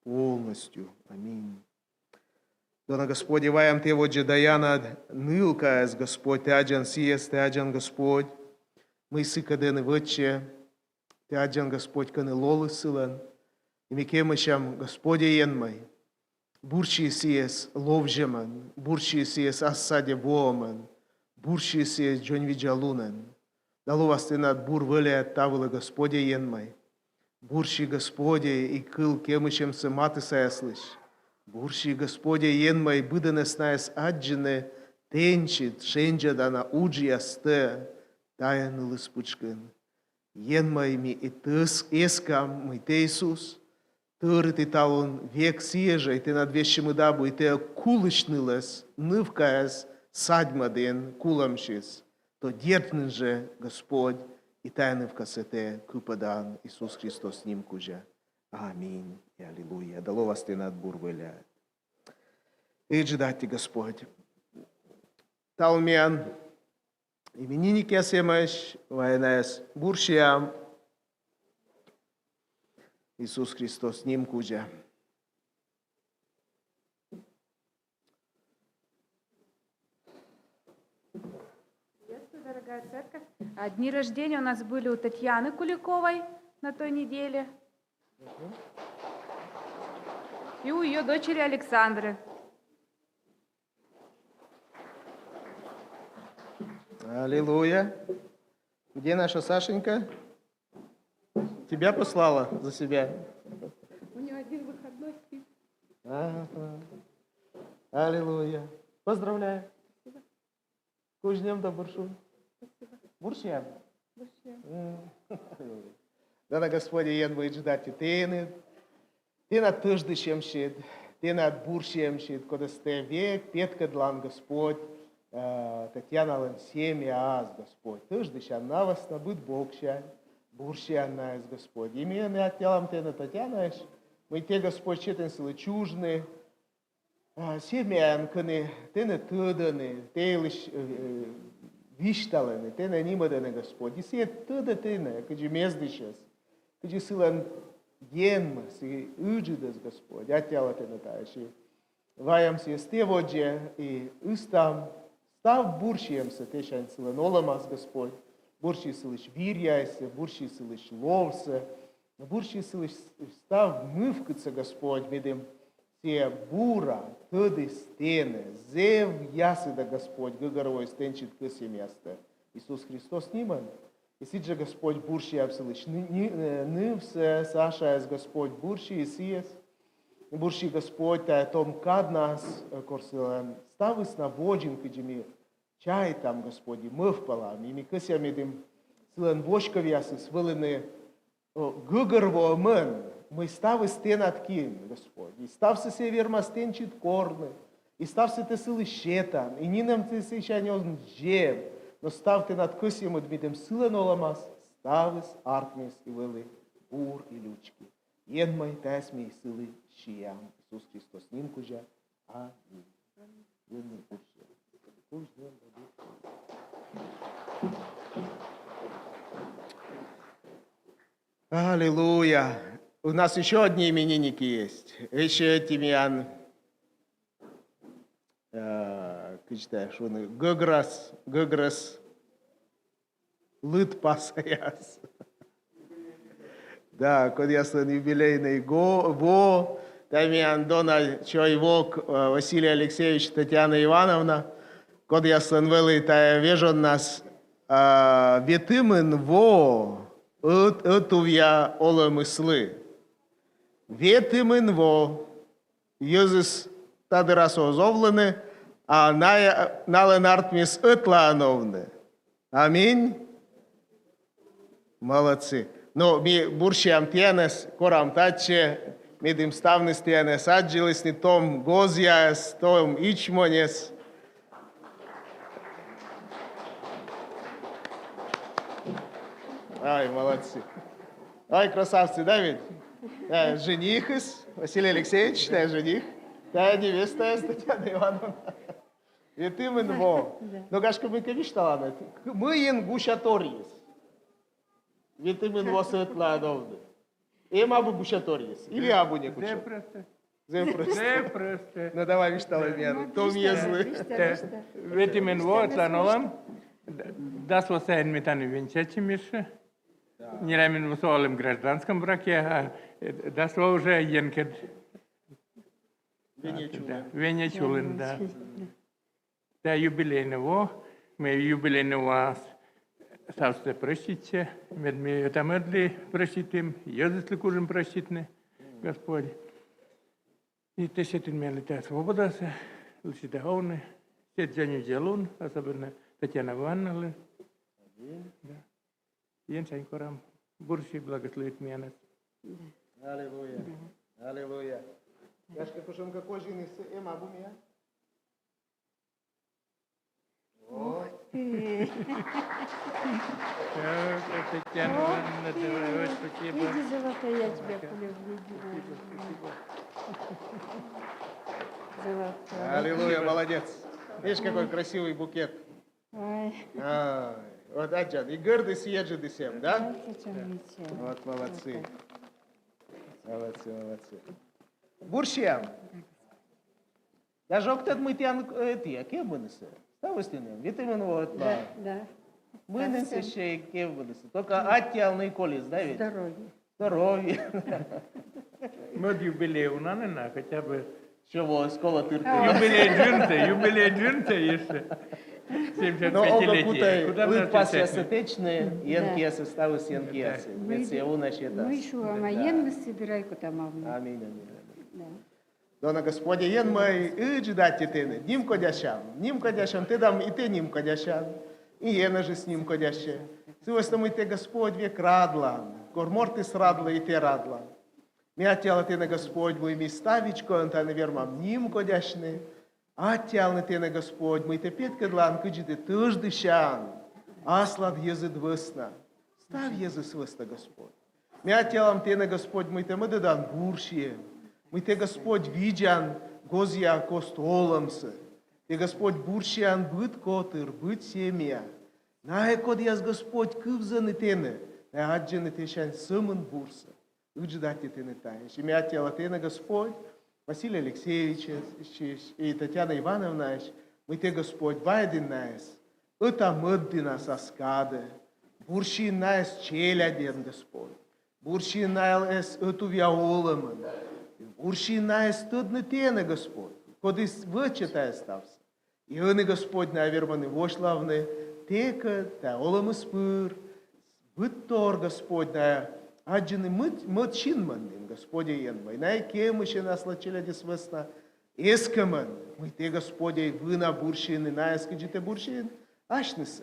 полностью. Аминь. Дона Господи, ваям Тэ водзӧ Даянад нылкаӧс, Господь, Тэ аддзан сійӧс, Тэ аддзан, Господь, мый сыкӧд ӧні вӧтчӧ, Тэ аддзан, Господь, кӧні лолыс сылӧн. И ми кемысям, Господь Енмӧй, бурси сійӧс ловзьӧмӧн, бурси сійӧс ас садьӧ воӧмӧн, бурси сійӧс дзоньвидзалунӧн. Да лоас Тэнад бур вӧляд та вылӧ, Господь Енмӧй. Бурси, Господь, и кыв кемысьӧмсӧ матыссаяслысь. Бурси, Господь Енмӧй, быдӧнӧс найӧс аддзыны Тэнсьыд шензьӧдана уджъястӧ тайӧ нылыс пытшкын. Енмӧй, ми и тӧ эскам, мый Тэ, Иисус, тӧрыт и талун век сійӧ жӧ, и Тэнад вежсьӧмыд абу, и Тэ кулысь нылӧс, нывкаӧс садьмӧдін кулӧмсьыс. То дерт нин жӧ, Господь, и тайӧ нывкасӧ Тэ кыпӧдан Иисус Христос ним кузя. Аминь и аллилуйя. Да лоас Тэнад бур вӧляд. Ыджыд аттьӧ, Господь. Талун миян именинникъяс эмӧсь, вайӧ найӧс бурсиам Иисус Христос ним кузя. Приветствую, дорогая церковь. А, дни рождения у нас были у Татьяны Куликовой на той неделе. И у ее дочери Александры. Аллилуйя. Где наша Сашенька? Тебя послала за себя. У нее один выходной спит. Ага. Аллилуйя. Поздравляю. Спасибо. Кузнем да буршу. Спасибо. Бурсиам. Бурсиам. М. Аллилуйя. Дона Господь Енмӧй, ыджыд аттьӧ Тэныд. Тэнад тӧждысьӧмсьыд, Тэнад бурсиӧмсьыд, кодӧс Тэ век петкӧдлан, Господь, э, Татьяналӧн семьяас, Господь. Тӧждысян на вӧсна быд боксянь, бурсиан найӧс, Господь. И ми ӧні аттьӧалам Тэнӧ Татьянаысь, мый Тэ, Господь, сетан сылы чужны, а, семьяын, кӧні Тэнӧ тӧдӧны, Тэ йылысь, э, э, висьталӧны, Тэнӧ нимӧдӧны, Господь. И сійӧ тӧдӧ Тэнӧ кыдзи мездысьӧс, кыдзи сылӧн Енмӧс и Ыджыдӧс, Господь. Аттьӧала Тэнӧ таысь. Ваям сійӧс Тэ водзӧ и ыстам став бурсиӧмсӧ Тэсянь сылӧн олӧмас, Господь. Бурси сылысь виръяяссӧ, бурси сылысь ловсӧ, бурси сылысь став мывкыдсӧ, Господь, медым сійӧ бура тӧдіс Тэнӧ, зэв ясыда, Господь, гӧгӧрвоис Тэнсьыд кӧсйӧмъястӧ. Иисус Христос нимӧн. И сідзжӧ Господь бурсиам сылысь ны-, ны-, э, нывсӧ, Сашаӧс Господь бурси, и сійӧс бурси Господь тайӧ том каднас, э, кор сылӧн ставыс на водзын, кыдзи ми чайтам, Господь, и мӧвпалам, и ми кӧсъям, медым сылӧн воськовъясыс вӧліны, о, гӧгӧрвоӧмӧн, мый ставыс тэнад киын, Господь, и ставсӧ сійӧ вермас тэнсьыд корны, и ставсӧ тэ сылы сетан, и нинӧм тэ сысянь он зем, но став тэнад кӧсйӧмыд, медым сылӧн олӧмас ставыс артмис и вӧлі бур и лючки. Енмӧй, тайӧс ми сылы сиам Иисус Христос ним кузя. Аминь. Аллилуйя. У нас ещё одни именинники есть. Ещё эти миян, э, кыдз тайӧ шуны, гӧграс, гӧграс лыдпасъяс. Да, кодъяслӧн юбилейнӧй го-, во, тайӧ миян дона чой-вок, э, Василий Алексеевич, Татьяна Ивановна, кодъяслӧн вӧлі тайӧ вежоннас, э, ветымын во ӧт-, ӧтувъя олӧмыслы. Ветымын во. Йӧзыс та дырас оз овлыны, а на-, налӧн артмис ӧтлаын овны. Аминь. Молодцы. Но ми бурсиам тіянӧс, корам татчӧ, медым ставныс тіянӧс аддзылісны том гозъяс, том ичмоньӧс. Ай, молодцы. Ай, красавцы, да ведь? Э, женихыс, Василий Алексеевич, да, жених. Да, невеста, Татьяна Ивановна. Ветымын во. Да. Но, гашкӧ, мыйкӧ висьталанныд, мыйын гусяторйыс. Ветымын во ӧтлаын овны. Эм абу гусяторйыс. Или абу некутшӧм. Зэв прӧстӧ. Зэв прӧстӧ. Зэв прӧстӧ. Ну, давай висьталӧй миянлы. Том йӧзлы. Ветымын во ӧтлаын олам. Дас во сайын ми тані венчайтчим ещӧ. Нелямын во со олам в гражданском браке, а, э, дас во уже енкӧд. Венеч улын. Да, венеч улын, да. Да, юбилейнӧй во, ми юбилейнӧй воас ставсӧ прӧститчӧ, мед ми ӧта-мӧдлы прӧститім, йӧзыслы кужим прӧститны, Господь. И тэ сетін миянлы тайӧ свободасӧ, лыддьыны да овны, сет дзоньвидзалун, особенно Татьяна Ивановналы. Да. Енсянь корам, бурси благословит миянӧс. Аллилуйя. Аллилуйя. Гашкӧ, кутшӧмкӧ козиныс эм абу миян? Ух ты! Так, Татьяна Ивановна, давай, вот, спасибо. Иди, золотая, я тебя полюблю. Спасибо, спасибо. Золотая. Аллилуйя, молодец. Видишь, какой красивый букет. Ай. Ай, вот аддзан, и гӧрдыс, и еджыдыс эм, да? Ай, кутшӧм мича. Вот, молодцы. Молодцы, молодцы. Бурсиам. Даже ог тӧд, мый тіян, э, тіян кевмыныс. Ставыс тіян, ветымын во ӧтлаын. Да, да. Мый нин сэсся кевмыныс. Только аттьӧалӧм колис, да ведь? Здоровье. Здоровье. Мӧд юбилей уна на, хотя бы. Чего, школа тыртӧ. Юбилей джынтӧ, юбилей джынтӧ ещӧ. Но ог кутӧй лыдпасъяссӧ тэчны, енкияссӧ, ставыс енкияссӧ. Мед сійӧ уна сетас. Мый шуам, а енмыс собирайтчӧ тамавны. Аминь, аминь, аминь. Да. Дона Господь, Енмӧй, ыджыд аттьӧ тэныд, нимкодясям, нимкодясям, тӧдам, и тэ нимкодясян, и енэжыс нимкодясьӧ. Сы вӧсна мый тэ, Господь, век радлан, кор мортыс радлӧ, и тэ радлан. Ми аттьӧалам тэнӧ, Господь, мый ми ставыд кодь тані вермам нимкодясьны, аттьӧалам тэнӧ, Господь, мый тэ петкӧдлан, кыдзи тэ тӧждысян аслад йӧзыд вӧсна, став йӧзыс вӧсна, Господь. Ми аттьӧалам тэнӧ, Господь, мый тэ мӧдӧдан бурсиӧм, мый тэ, Господь, видзан гозъя кост олӧмсӧ. Тэ, Господь, бурсиан быд котыр, быд семья. Найӧ, кодъяс, Господь, кывзӧны тэнӧ, найӧ аддзӧны тэсянь сӧмын бурсӧ. Ыджыд аттьӧ тэныд тайӧ. Ещӧ ми аттьӧалам тэнӧ, Господь, Василий Алексеевичӧс и Татьяна Ивановнаӧс, мый тэ, Господь, вайӧдін найӧс ӧта-мӧд дінас ас кадӧ, бурсин найӧс челядьӧн, Господь, бурсин найӧс ӧтувъя олӧмӧн, бурсин найӧс тӧдны тэнӧ, Господь, кодыс вӧчӧ тайӧ ставсӧ. И ӧні, Господь, найӧ вермӧны восьлавны тэкӧд тайӧ олӧмыс пыр, Быдтор, Господь, найӧ аддзыны мӧд, мӧд синмӧн нин, Господь, Енмӧй. Найӧ кевмысьӧны аслад челядьыс вӧсна эскӧмӧн, мый тэ, Господь, вына бурсиин найӧс, кыдзи тэ бурсиин асьнысӧ.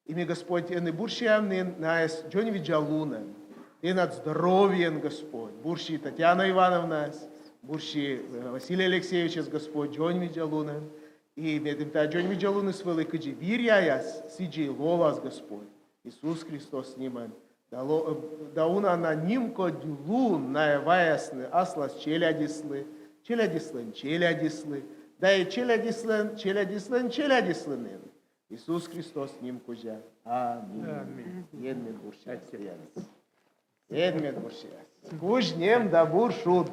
И ми, Господь, ӧні бурсиам нин найӧс дзоньвидзалунӧн, тэнад здоровьеӧн, Господь. Бурси Татьяна Ивановнасӧ, бурси, э, Василий Алексеевичсӧ, Господь, дзоньвидзалунӧн. И медым тайӧ дзоньвидзалуныс вӧлі кыдзи виръяяс, сідзи лолас, Господь. Иисус Христос нимӧн. Да ло-, э, да уна на нимкодь лун найӧ ваясны аслас челядьыслы, челядьыслӧн челядьыслы, да и челядьыслӧн челядьыслӧн челядьыслы нин. Иисус Христос ним кузя. Аминь. Аминь. Енмед бурсияс. Енмед бурсияс. Кузь нем да бур шуд.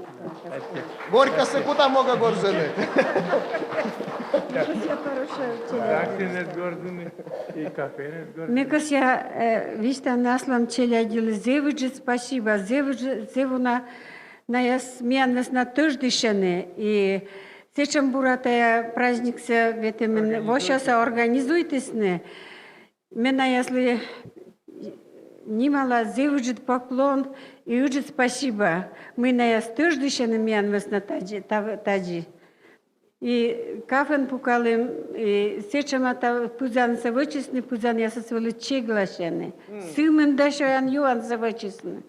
Горькасӧ кутам могӧ горзыны. Кафенӧ горзыны и кафенӧ горзыны. Ме кӧсъя, э, висьтавны аслам челядьлы зэв ыджыд спасибо, зэв ыджыд, зэв уна найӧс миян вӧсна тӧждысьӧны. И сэтшӧм бура тайӧ праздниксӧ ветымын, воссясӧ организуйтісны. Ме наяслы нимала зэв ыджыд поклон и ыджыд спасибо. Мый наяс тӧждысьӧны миян вӧсна тадзи, тав-, тадзи. И кафен пукалім, и сэтшӧма та пызансӧ вӧчисны, пызанъясыс вӧлі чегласьӧны. Сымында сёян-юансӧ вӧчисны.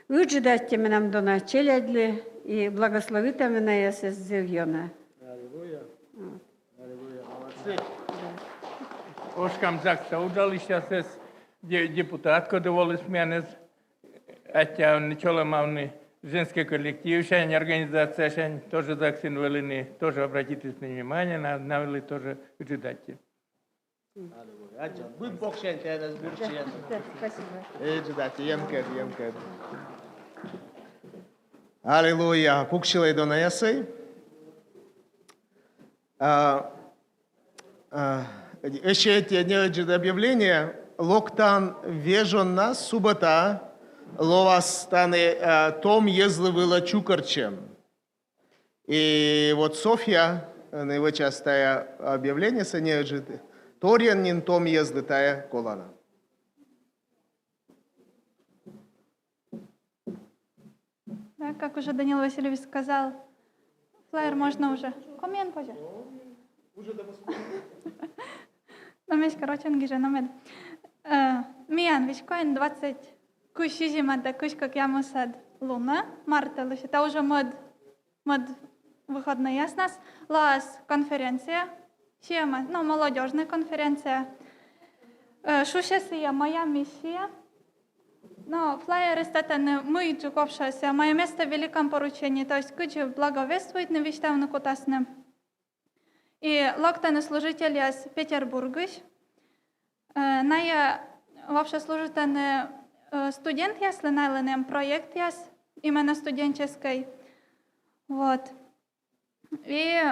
Ыджыд аттьӧ менам дона челядьлы, и благословитӧ ме наясӧс зэв ёна. Аллилуйя. Аллилуйя, молодцы. Ошкам ЗАГС-са уджалысьясӧс, де-, депутат, коді воліс миянӧс, аттьӧ чолӧмавны, женскӧй коллективсянь, организациясянь, тоже ЗАГС-ын вӧліны, тоже обратитісны внимание на, на вӧлі тоже ыджыд аттьӧ. Аллилуйя. Аддзан, быд боксянь тэнӧ бурсияс. Да, спасибо. Ыджыд аттьӧ, ёнкӧд, ёнкӧд. Аллилуйя. Пуксьылӧй донаясӧй. А, а, ещё эти неыджыд объявление. Локтан вежоннас, суббота, лоас тані, а, том йӧзлы вылӧ чукӧртчӧм. И вот Софья, э, вӧчас тайӧ объявлениесӧ неыджыд, торйӧн нин том йӧзлы тайӧ колана. Да, как уже Данил Васильевич сказал, флаер можно уже. Комиӧн позьӧ. Но ме эськӧ рочӧн гижа, но мед. Э, миян веськоин двадцать кызь сизимӧд да кызь кӧкъямысӧд лунӧ, март тӧлысьӧ, та уже мӧд, мӧд выходнӧйяснас, лоас конференция, сиӧма, но молодёжнӧй конференция. Э, шусьӧ сійӧ Майами сиа. Но флаерыс тӧдӧны, мыйджык вообще сійӧ «Моё место в великом поручении», то есть кыдзи благовествуйтны, висьтавны кутасны. И локтӧны служительяс Петербургысь. Э, найӧ вообще служитӧны, э, студентъяслы, найлӧн эм проектъяс, именно студенческӧй. Вот. И,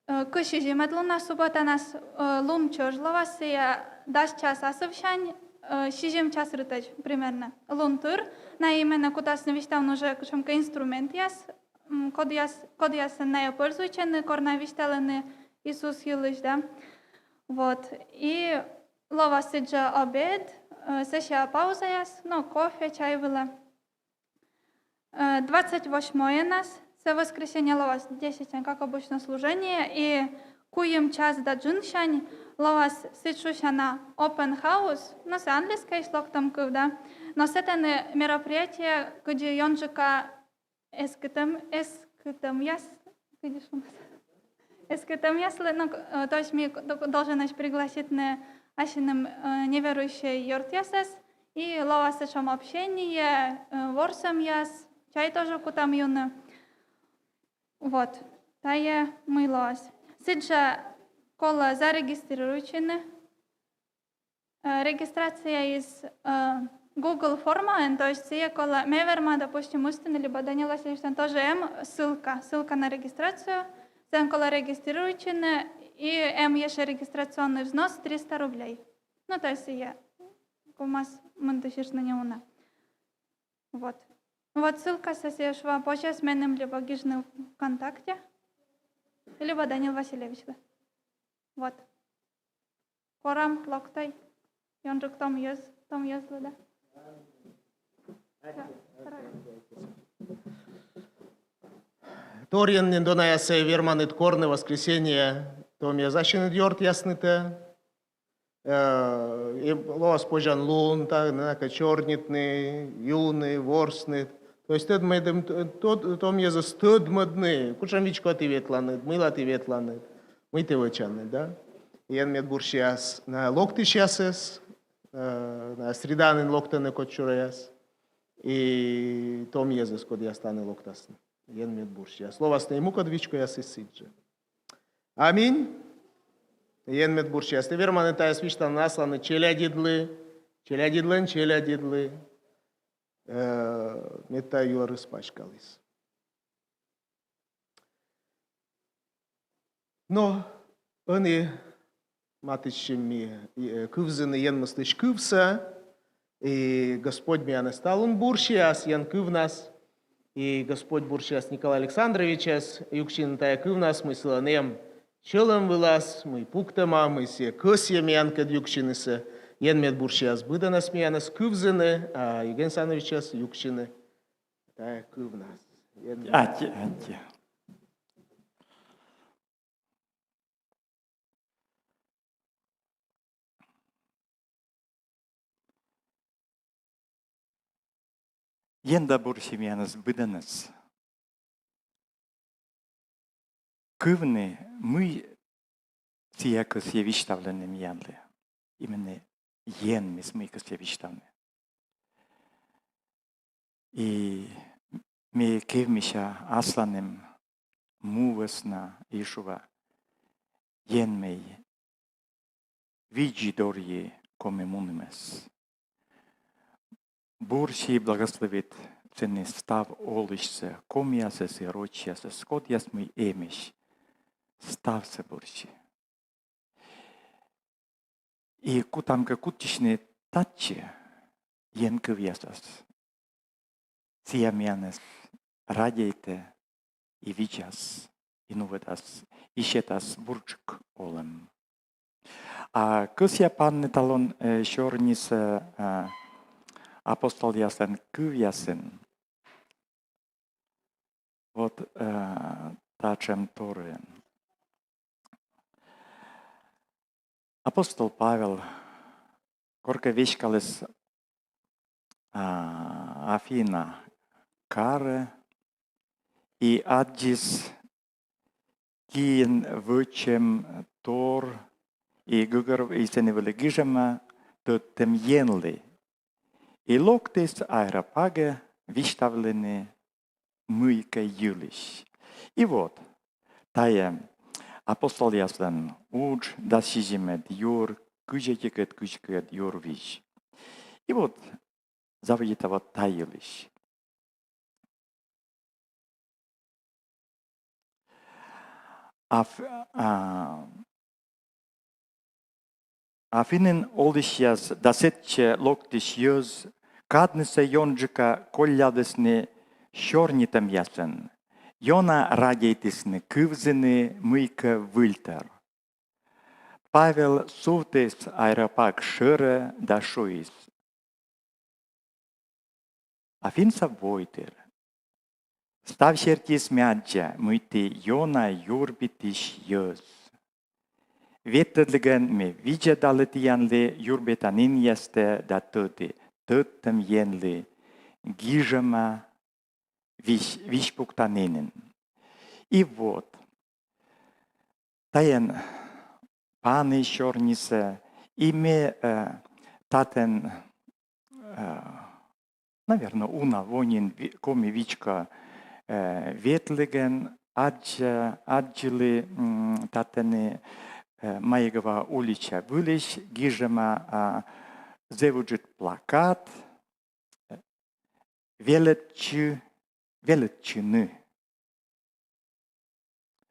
э, кызь сизимӧд лунӧ, субботанас, э, лун чӧж лоас, сійӧ дас час асывсянь, э, сизим час рытӧдз примерно. Лун тыр, найӧ именно кутасны висьтавны уже кутшӧмкӧ инструментъяс, м, кодъяс-, кодъясӧн найӧ пользуйтчӧны, кор найӧ висьталӧны Иисус йылысь, да. Вот. И лоас сідзжӧ обед, э, сэсся паузаяс, но кофе, чай вылӧ. Э, двадцать восьмоенас, сійӧ воскресенье, лоас десятьсянь, как обычно, служение, и куим час да джынсянь лоас сідз шусяна open house, но сійӧ английскӧйысь локтӧм кыв, да. Но сэтӧні мероприятие, кыдзи ёнджыка эскытӧм-, эскытӧмъяс, кыдзи шуӧ, эскытӧмъяслы, но, э, то есть ми д-, долженӧсь пригласитны ассьыным, э, неверующӧй ёртъясӧс, и лоас сэтшӧм общение, э, ворсӧмъяс, чай тоже кутам юны. Вот, тайӧ мый лоас. Сідзжӧ колӧ зарегистрируйтчыны. Э, регистрация из, э, Google формаӧн, то есть сійӧ колӧ, ме верма, допустим, ыстыны, либо Данил Васильевичлӧн тоже эм ссылка, ссылка на регистрацию, сэн колӧ регистрируйтчыны, и эм ещӧ регистрационный взнос триста рублей. Ну, то есть сійӧ ковмас мынтысьыштны неуна. Вот. Вот ссылкасӧ, сійӧ, шуа, позяс меным либо гижны ВКонтакте, либо Данил Васильевичлы. Вот. Корам, локтӧй. Ёнджык том йӧз, том йӧзлы, да. Торйӧн нин донаясӧй верманныд корны воскресенье томъяс ассьыныд ёртъяснытӧ. Э, и лоас позянлун, та, накӧд сёрнитны, юны, ворсны. То есть тӧдмӧдны, тод-, том йӧзыс тӧдмӧдны, кутшӧм вичко ті ветланныд, мыйла ті ветланныд, мый ті вӧчанныд, да? Ен мед бурсіяс на локтысьясӧс, э, на среда нин локтӧны кодсюрӧяс, и том йӧзыс, кодъяс тані локтасны. Ен мед бурсіяс. Лоасны и мукӧд вичкоясыс сідзжӧ. Аминь. Ен мед бурсіяс. Ті верманныд тайӧс висьтавны асланыд челядьыдлы, челядьыдлӧн челядьыдлы, э, мед тайӧ юӧрыс паськаліс. Но ӧні матыстчим ми, э, кывзыны Енмыслысь кывсӧ, и Господь миянӧс талун бурсіяс Ен кывнас, и Господь бурсіяс Николай Александровичӧс юксьыны тайӧ кывнас, мый сылӧн эм сьӧлӧм вылас, мый пуктӧма, мый сійӧ кӧсйӧ миянкӧд юксьынысӧ. Ен мед бурсіяс быдӧнӧс миянӧс кывзыны, а Евгений Александровичӧс юксьыны тайӧ кывнас. Ен мед. Аттьӧ, аттьӧ. Ен да бурсі миянӧс быдӧнӧс кывны, мый сійӧ кӧсйӧ висьтавлыны миянлы. Именно Енмыс мый кӧсйӧ висьтавны. И ме кевмися асланым му вӧсна и шуа: Енмӧй, видзи дорйи коми мунымӧс. Бурси и благословит сэні став олысьсӧ, комиясӧс и рочьясӧс, кодъяс мый эмӧсь, ставсӧ бурси. И кутам кӧ кутчысьны татчӧ Ен кывъясас, сійӧ миянӧс радейтӧ и видзас, и нуӧдас, и сетас бурджык олӧм. А кӧсъя панны талун, э, сёрнисӧ, э, апостолъяслӧн кывъясын. Вот, э, татшӧм торйӧн. Апостол Павел коркӧ веськаліс, а, Афина карӧ и аддзис киӧн вӧчӧм тор и гӧгӧр, и сэні вӧлі гижӧма тӧдтӧм Енлы. И локтіс Ареопагӧ висьтавлыны мыйкӧ йылысь. И вот, тайӧ Апостолъяслӧн удж, дас сизимӧд юр, кызь ӧтикӧд, кызь кыкӧд юр визь. И вот, заводита вот та йылысь. Аф-, а, Афинын олысьяс да сэтчӧ локтысь йӧз каднысӧ ёнджыка коллявлісны сёрнитӧмъясӧн, ёна радейтісны кывзыны мыйкӧ выльтор. Павел сувтіс Ареопаг шӧрӧ да шуис: Афинса войтыр, став сертиыс ме аддза, мый ті ёна юрбитысь йӧз. Ветлӧдлігӧн ме видзӧдалі тіянлы юрбитанінъястӧ да тӧді, тӧдтӧм Енлы гижӧма визь-, визьпуктанінын. И вот, тайӧн пані сёрнисӧ, и ме, э, татӧн, э, наверно, уна во нин ви-, коми вичко, э, ветлігӧн аддза-, аддзылі, м, татӧні, э, Маегова улича вылысь гижӧма, а, зэв ыджыд плакат, велӧдчы-, велӧдчыны.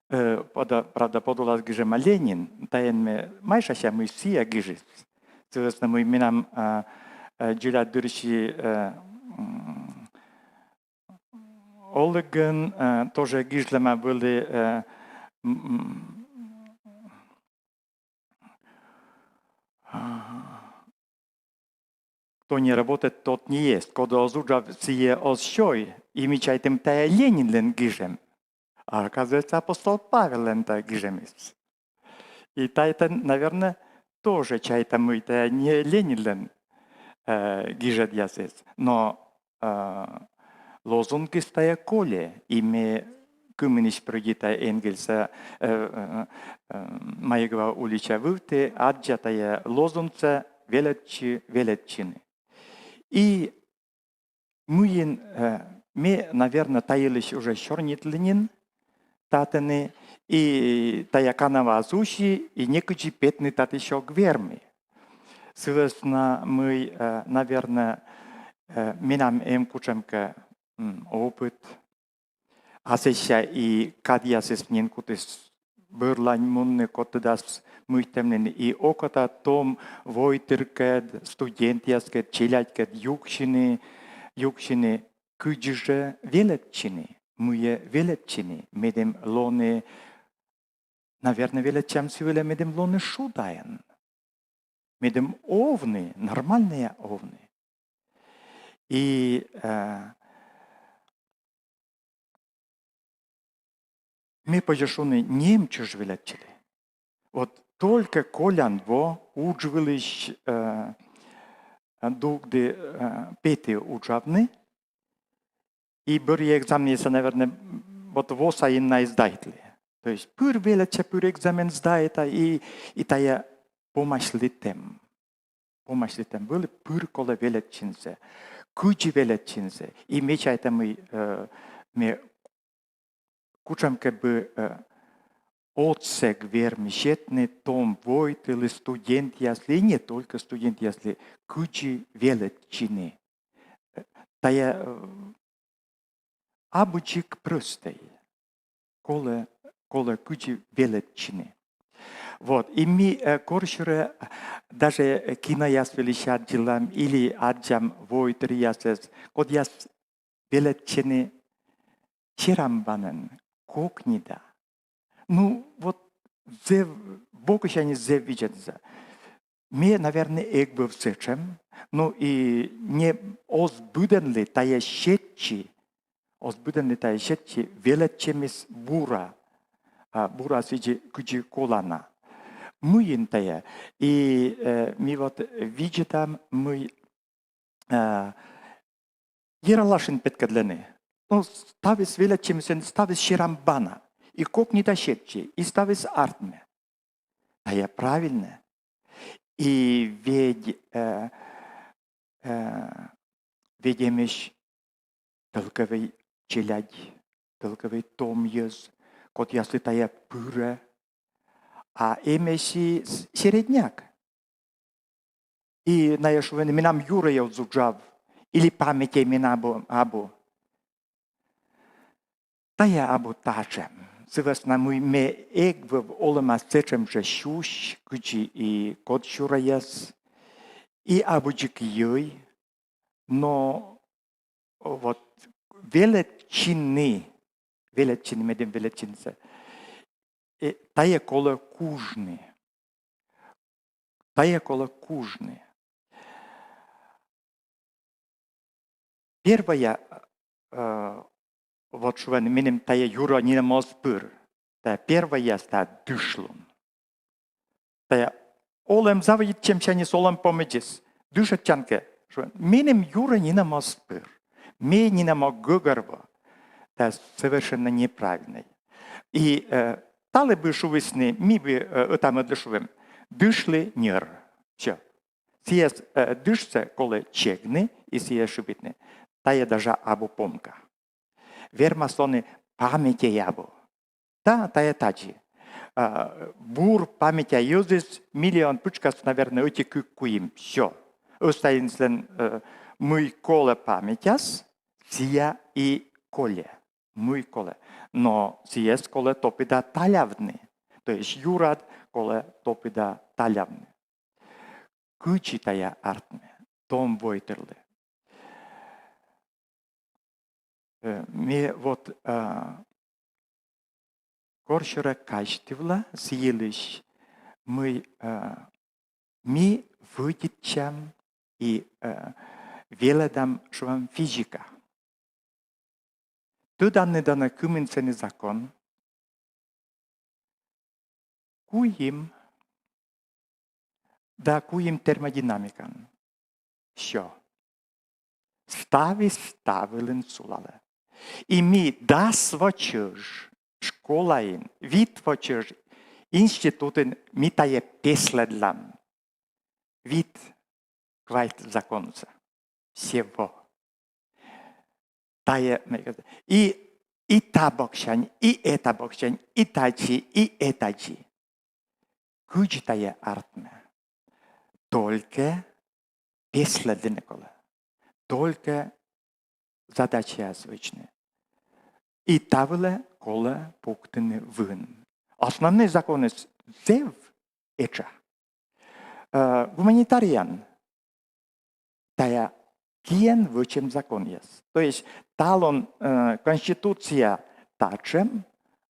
Э, пода-, правда, подулас гижӧма Ленин, тайӧн ме майшася, мый сійӧ гижис. Сы вӧсна мый менам, а, э, дзоля дырси, э, м, олігын, э, тоже гижлӧма вӧлі, э, м, м, а, кто не работает, тот не ест. Коді оз уджав, сійӧ оз сёй. И ми чайтім, тайӧ Ленинлӧн гижӧм. А оказывается, апостол Павеллӧн тайӧ гижӧмыс. И тайӧ, наверное, тоже чайтӧма, мый тайӧ не Ленинлӧн э, гижӧдъясыс. Но э, лозунгыс тайӧ колӧ, и ме кымынысь пройди тайӧ Энгельсӧ, э, э, э, Маегова улича вывті, аддза тайӧ лозунгсӧ: велӧдчы велӧдчыны. И мыйын, э, ме, наверное, та йылысь уже сёрнитлі нин татӧні, и тайӧ канаваыс уси, и некыдзи петны татысь ог вермы. Сы вӧсна мый, э, наверное, э, менам эм кутшӧмкӧ, м, опыт. А сэсся и кадъясыс нин кутіс бӧрлань мунны, код тыдас мыйта нин, и окота том войтыркӧд, студентъяскӧд, челядькӧд юксьыны, юксьыны, кыдзи жӧ велӧдчыны, мыйӧ велӧдчыны, медым лоны, наверное, велӧдчам сы вылӧ, медым лоны шудаӧн, медым овны, нормальнӧя овны. И э, ме позьӧ шуны, нем чӧж велӧдчылі. Вот только колян во удж вылысь э, дугді, э, петі уджавны, и бӧрйӧ экзаменъяссӧ, наверное, вот во сайын на и сдайтлі. То есть пыр велӧдча, пыр экзамен сдайта, и, и тайӧ помасьлытӧм. Помасьлытӧм вӧлі, пыр колӧ велӧдчынысӧ. Кыдзи велӧдчынысӧ. И ме чайта, мый, э, ме кутшӧмкӧ бы э, отсӧг верми сетны том войтырлы, студентъяслы, и не только студентъяслы, кыдзи велӧдчыны. Э, тайӧ э, абу дзик прӧстӧй. Колӧ, колӧ кыдзи велӧдчыны. Вот, и ми э, корсюрӧ даже э, кинояс вылысь аддзылам или аддзам войтыръясӧс, кодъяс велӧдчӧны серамбанӧн, кокнида. Ну, вот зэв, бокысянь зэв видзӧдӧны. Ме, наверное, эг вӧв сэтшӧм, ну и не оз быдӧнлы тайӧ сетчи, оз быдӧнлы тайӧ сетчи велӧдчӧмыс бура, а, бура сідзи, кыдзи колана. Мыйын тайӧ. И э, ми вот видзӧдам, мый э, Ералашын петкӧдлӧны. Ну, ставыс велӧдчӧмыс, ставыс серамбана. И кокнида сетчи, и ставыс артмӧ. Тайӧ правильнӧ. И ведь, э, э, ведь эмӧсь толковый челядь, толковый том йӧз, кодъяслы тайӧ пырӧ, а эмӧсь и с-, середняк. И найӧ шуӧны, менам юрӧй оз уджав, или паметьӧй мен абу, абу. Тайӧ абу татшӧм. Сы вӧсна мый ме эг вӧв олӧмас сэтшӧм жӧ сюсь, кыдзи и кодсюрӧяс, и абу дзик йӧй, но вот велӧдчыны, велӧдчыны, медым велӧдчынысӧ, э, тайӧ колӧ кужны. Тайӧ колӧ кужны. Первая, э, вот шуӧны, меным тайӧ юрӧ нинӧм оз пыр. Тайӧ первая, тайӧ дышлун. Тайӧ олӧм заводитчӧмсяньыс олӧм помидзыс. Дышӧдчан кӧ, шуӧны, меным юрӧ нинӧм оз пыр. Ме нинӧм ог гӧгӧрво. Тайӧ совершенно неправильнӧй. И э, талы бы шуисны, ми бы э, ӧта-мӧдлы шуим: дышлы ньӧр. Всё. Сійӧс, э, дышсӧ колӧ чегны и сійӧс шыбитны. Тайӧ даже абу помка. Вермас лоны, паметьӧй абу. Да, тайӧ тадзи. А, бур паметья йӧзыс миллион пытшкас, наверное, ӧти-кык-куим. Всё. Ӧстайынслӧн, э, мый колӧ паметьяс, сійӧ и кольӧ. Мый колӧ. Но сійӧс колӧ топыда талявны. То есть юрад колӧ топыда талявны. Кыдзи тайӧ артмӧ том войтырлы. Э, ме вот, э, корсюрӧ казьтывла сы йылысь, мый, э, ми вӧдитчам и, э, велӧдам, шуам, физика. Тӧданныд-ӧ, кымын сэні закон? Куим. Да куим термодинамикаын. Всё. Ставыс та вылын сулалӧ. И ми дас во чӧж школаын, вит во чӧж институтын ми тайӧ песлӧдлам. Вит, квайт законсӧ. Всего. Тайӧ, и, и та боксянь, и эта боксянь, и тадзи, и этадзи. Кыдзи тайӧ артмӧ? Только песлӧдлыны колӧ. Только задачаяс вӧчны. И та вылӧ колӧ пуктыны вын. Основной законыс зэв этша. Э, гуманитариан тайӧ киӧн вӧчӧм законъяс. То есть талун, э, конституция татшӧм,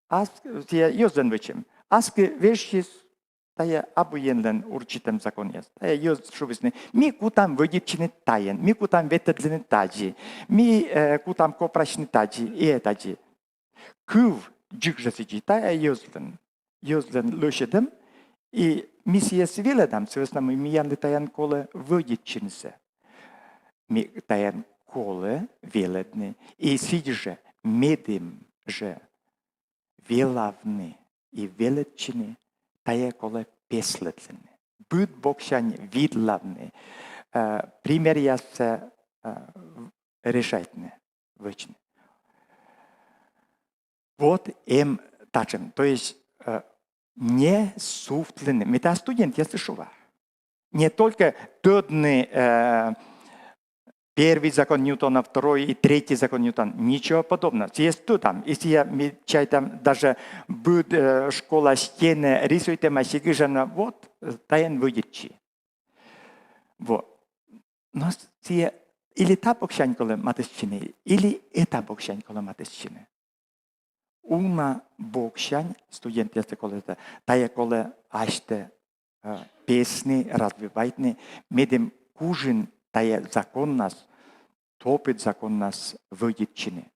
ас-, сійӧ йӧзлӧн вӧчӧм. Аски вежсис тайӧ абу Енлӧн урчитӧм законъяс. Тайӧ йӧз шуисны: ми кутам вӧдитчыны тайӧн, ми кутам ветлӧдлыны тадзи, ми, э, кутам копрасьны тадзи и этадзи. Кыв дзик жӧ сідзи, тайӧ йӧзлӧн, йӧзлӧн лӧсьӧдӧм, и ми сійӧс велӧдам, сы вӧсна мый миянлы тайӧн колӧ вӧдитчынысӧ. Ми тайӧн колӧ велӧдны, и сідз жӧ медым жӧ велавны и велӧдчыны, тайӧ колӧ песлӧдлыны. Быд боксянь видлавны, э, примеръяссӧ, э, решайтны, вӧчны. Вот эм татшӧм. То есть, э, не сувтлыны. Ме тайӧ студентъяслы шуа. Не только тӧдны, э, первый закон Ньютона, второй и третий закон Ньютона. Ничего подобного. Сійӧс тӧдам. И сійӧ, ми чайтам, даже быд, э, школа стенӧ рисуйтӧмаӧсь и гижӧмаӧсь, вот, э, тайӧн вӧдитчи. Вот. Но сійӧ или та боксянь колӧ матыстчыны, или эта боксянь колӧ матыстчыны. Уна боксянь студентъяслы колӧ, тайӧ колӧ асьтӧ, э, песны, развивайтны, медым кужин тайӧ законнас, топыд законнас вӧдитчыны.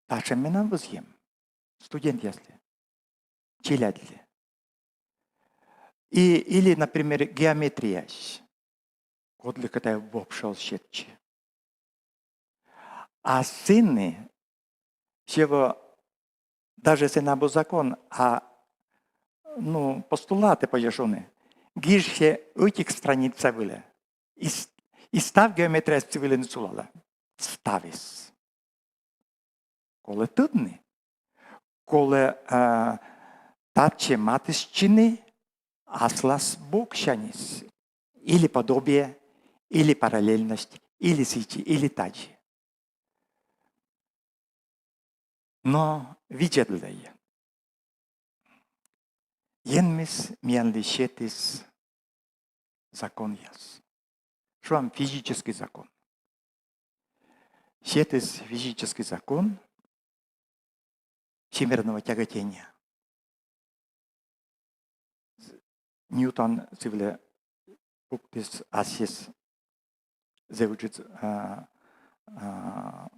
Татшӧм менам вӧзйӧм студентъяслы, челядьлы. И, или, например, геометрияысь. Кодлыкӧ тайӧ вообще оз сетчы. А сэні всего, даже сэн абу закон, а, ну, постулатӧ, позьӧ шуны. Гижсьӧ ӧтик страница вылӧ. И с-, и став геометрияыс сы вылын сулалӧ. Ставыс. Колӧ тӧдны. Колӧ, а, татчӧ матыстчыны аслас боксяньыс. Или подобие, или параллельность, или сідзи, или тадзи. Но видзӧдлӧй. Енмыс миянлы сетіс законъяс. Шуам, физический закон. Сетіс физический закон всемирного тяготения. Ньютон сы вылӧ пуктіс ассьыс зэв ыджыд, а, а,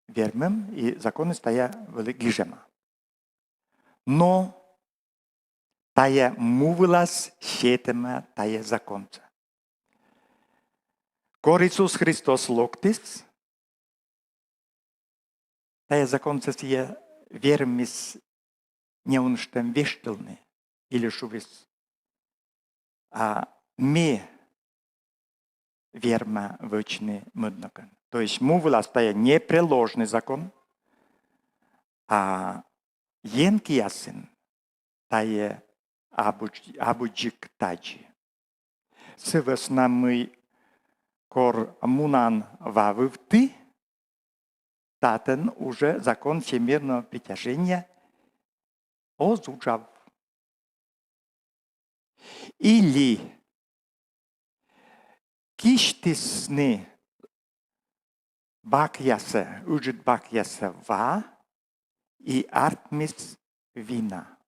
вермӧм, и законыс тайӧ вӧлі гижӧма. Но тайӧ му вылас сетӧма тайӧ законсӧ. Кор Исус Христос локтіс, тайӧ законсӧ сійӧ вермис неуна сэтшӧм вештылны или шуис, а, ме верма вӧчны мӧд ногӧн. То есть му вылас тайӧ непреложный закон, а Ен киясын тайӧ абу, абу дзик тадзи. Сы вӧсна мый кор мунан ва вывті, татӧн уже закон всемирного притяжения оз уджав. Или кисьтісны бакъясӧ, ыджыд бакъясӧ ва, и артмис вина.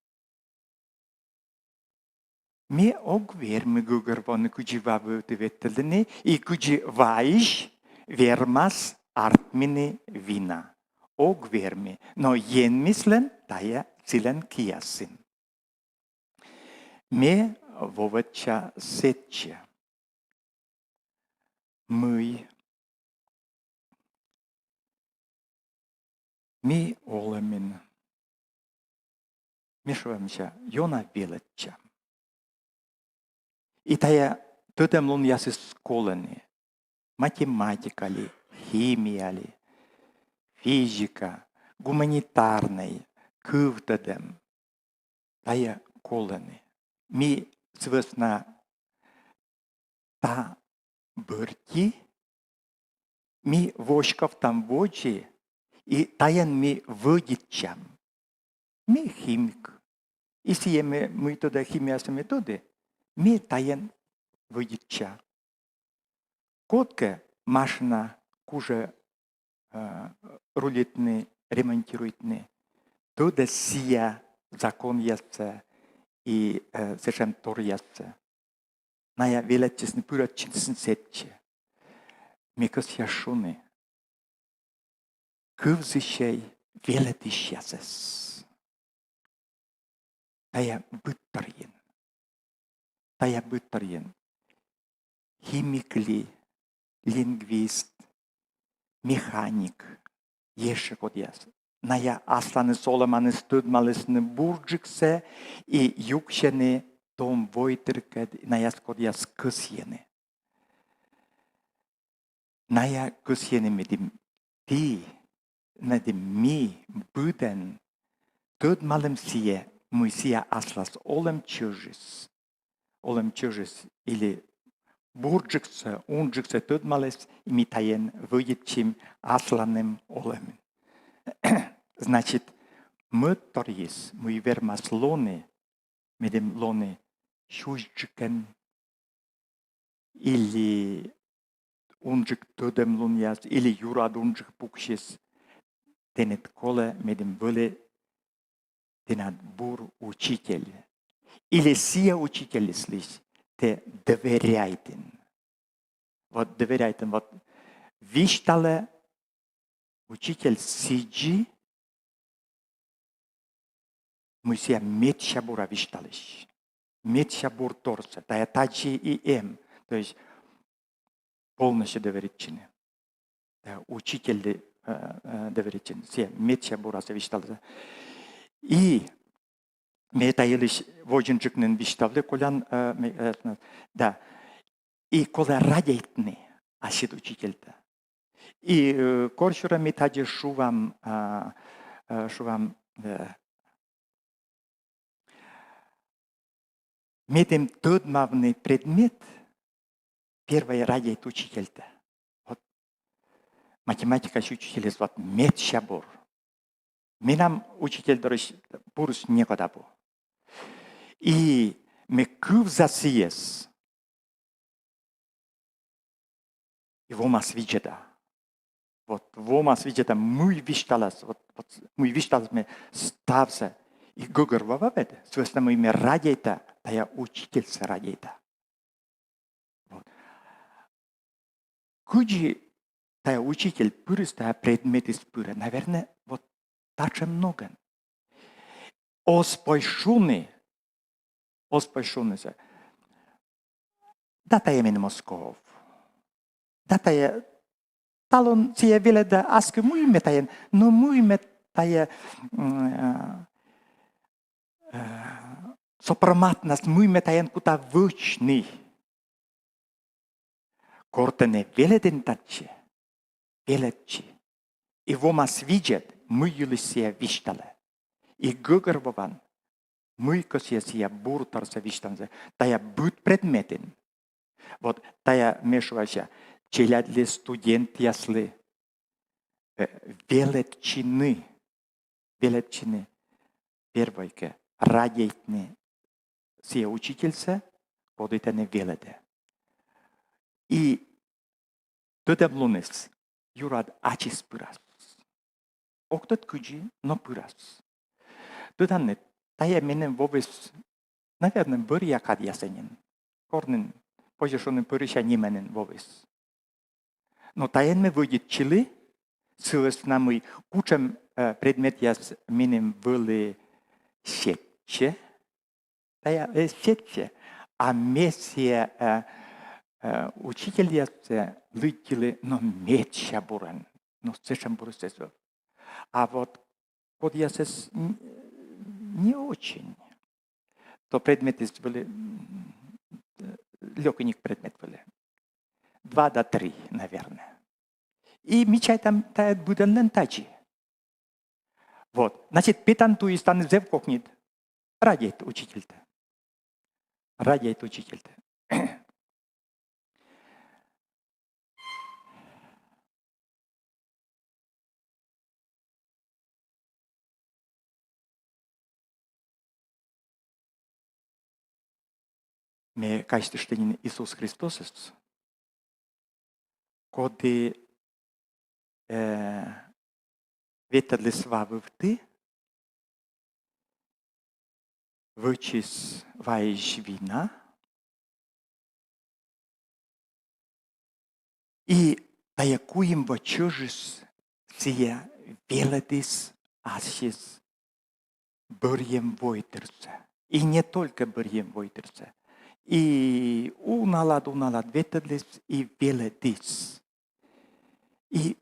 Ме ог вермы гӧгӧрвоны, кыдзи ва вывті ветлыны и кыдзи ваысь вермас артмыны вина. Ог вермы, но Енмыслӧн тайӧ сылӧн киясын. Ме вӧвӧдча сэтчӧ. Мый ми олӧмын, ме шуа, мися, ёна велӧдчам. И тайӧ тӧдӧмлунъясыс колӧны. Математика ли, химия ли, физика, гуманитарнӧй, кывтӧдӧм. Тайӧ колӧны. Ми сы вӧсна та бӧрти, ми воськовтам водзӧ, и тайӧн ми вӧдитчам. Ми химик. И сійӧ ме, мый тӧдӧ, химиясӧ ме тӧді, ми тайӧн вӧдитча. Кодкӧ машина кужӧ, э, рулитны, ремонтируйтны, тӧдӧ сійӧ законъяссӧ и, э, сэтшӧм торъяссӧ. Найӧ велӧдчисны, пырӧдчисны сэтчӧ. Ме кӧсъя шуны кывзысьӧй велӧдысьясӧс. Тайӧ быдторйын. Тайӧ быдторйын. Химик ли, лингвист, механик, ещӧ кодъяс. Найӧ асланыс олӧманыс тӧдмалісны бурджыксӧ и юксьӧны том войтыркӧд, найӧс кодъяс кӧсйӧны. Найӧ кӧсйӧны, медым ті, медым ми быдӧн тӧдмалім сійӧ, мый сійӧ аслас олӧм чӧжыс. Олӧм чӧжыс или бурджыксӧ, унджыксӧ тӧдмаліс, и ми тайӧн вӧдитчим асланым олӧмын. Значит, мӧдторйыс, мый вермас лоны, медым лоны сюсьджыкӧн или унджык тӧдӧмлунъяс, или юрад унджык пуксис, тэныд колӧ, медым вӧлі тэнад бур учитель. Или сійӧ учительыслысь тэ доверяйтін. Вот доверяйтін, вот висьталӧ учитель сідзи, мый сійӧ медся бура висьталысь. Медся бур торсӧ. Тайӧ тадзи и эм. То есть полностью доверитчыны. Тайӧ учительлы, э, э, доверитчыны. Сійӧ медся бурасӧ висьталӧ. И ме та йылысь водзынджык нин висьтавлі, колян, э, ме, э, да. И колӧ радейтны ассьыд учительтӧ. И, э, корсюрӧ ми тадзи шуам, а, э, шуам, э, медым тӧдмавны предмет, первой радейт учительтӧ. Вот математикаысь учительыс вот медся бур. Менам учитель дорысь бурыс некод абу. И ме кывза сійӧс. И вомас видзӧда. Вот вомас видзӧда, мый висьталас, вот, вот мый висьталас ме ставсӧ. И гӧгӧрвоа ведь, сы вӧсна мый ме радейта, тайӧ учительсӧ радейта. Вот. Кыдзи тайӧ учитель пырис тайӧ предметыс пырӧ? Наверно, вот татшӧм ногӧн. Оз пӧ шуны, оз пӧ шуны сійӧ: да тайӧ меным оз ков. Да тайӧ талун сійӧ велӧдӧ аски, мый ме тайӧн, но мый ме тайӧ, м, э, э, сопроматнас, мый ме тайӧн кута вӧчны. Кор тэ нӧ велӧдін татчӧ, велӧдчы. И вомас видзӧд, мый йылысь сійӧ висьталӧ. И гӧгӧрвоан, мый кӧсйӧ сійӧ бур торсӧ висьтавны. Тайӧ быд предметын. Вот тайӧ ме шуа, челядьлы, студентъяслы, э, велӧдчыны, велӧдчыны, первой кӧ, радейтны сійӧ учительсӧ, коді тэнӧ велӧдӧ. И тӧдӧмлуныс юрад ачыс пырас. Ог тӧд кыдзи, но пырас. Тӧданныд, тайӧ меным вӧлі Наверно, бӧръя кадъясӧ нин. Кор нин, позьӧ шуны, пӧрысьа нима нин вӧліс. Но тайӧн ме вӧдитчылі, сы вӧсна мый кутшӧм, э, предметъяс меным вӧлі сетчӧ, тайӧ, э, сетчӧ, а ме сійӧ, э, э, учительясӧс лыддьылі, но медся бурӧн, но сэтшӧм бурыс эз вӧв. А вот кодъясӧс н-, не очень, то предметыс вӧлі, м, э, лёкӧник предмет вӧлі. Два да три, наверно. И ми чайтам, тайӧ быдӧнлӧн тадзи. Вот. Значит, петан туйыс тані зэв кокнит. Радейт учительтӧ. Радейт учительтӧ. Ме казьтышті нин Иисус Христосӧс, коді, э, ветлӧдліс ва вывті, вӧчис ваысь вина, и тайӧ куим во чӧжыс сійӧ велӧдіс ассьыс бӧрйӧм войтырсӧ. И не только бӧрйӧм войтырсӧ. И уналад, уналад ветлӧдліс и велӧдіс. И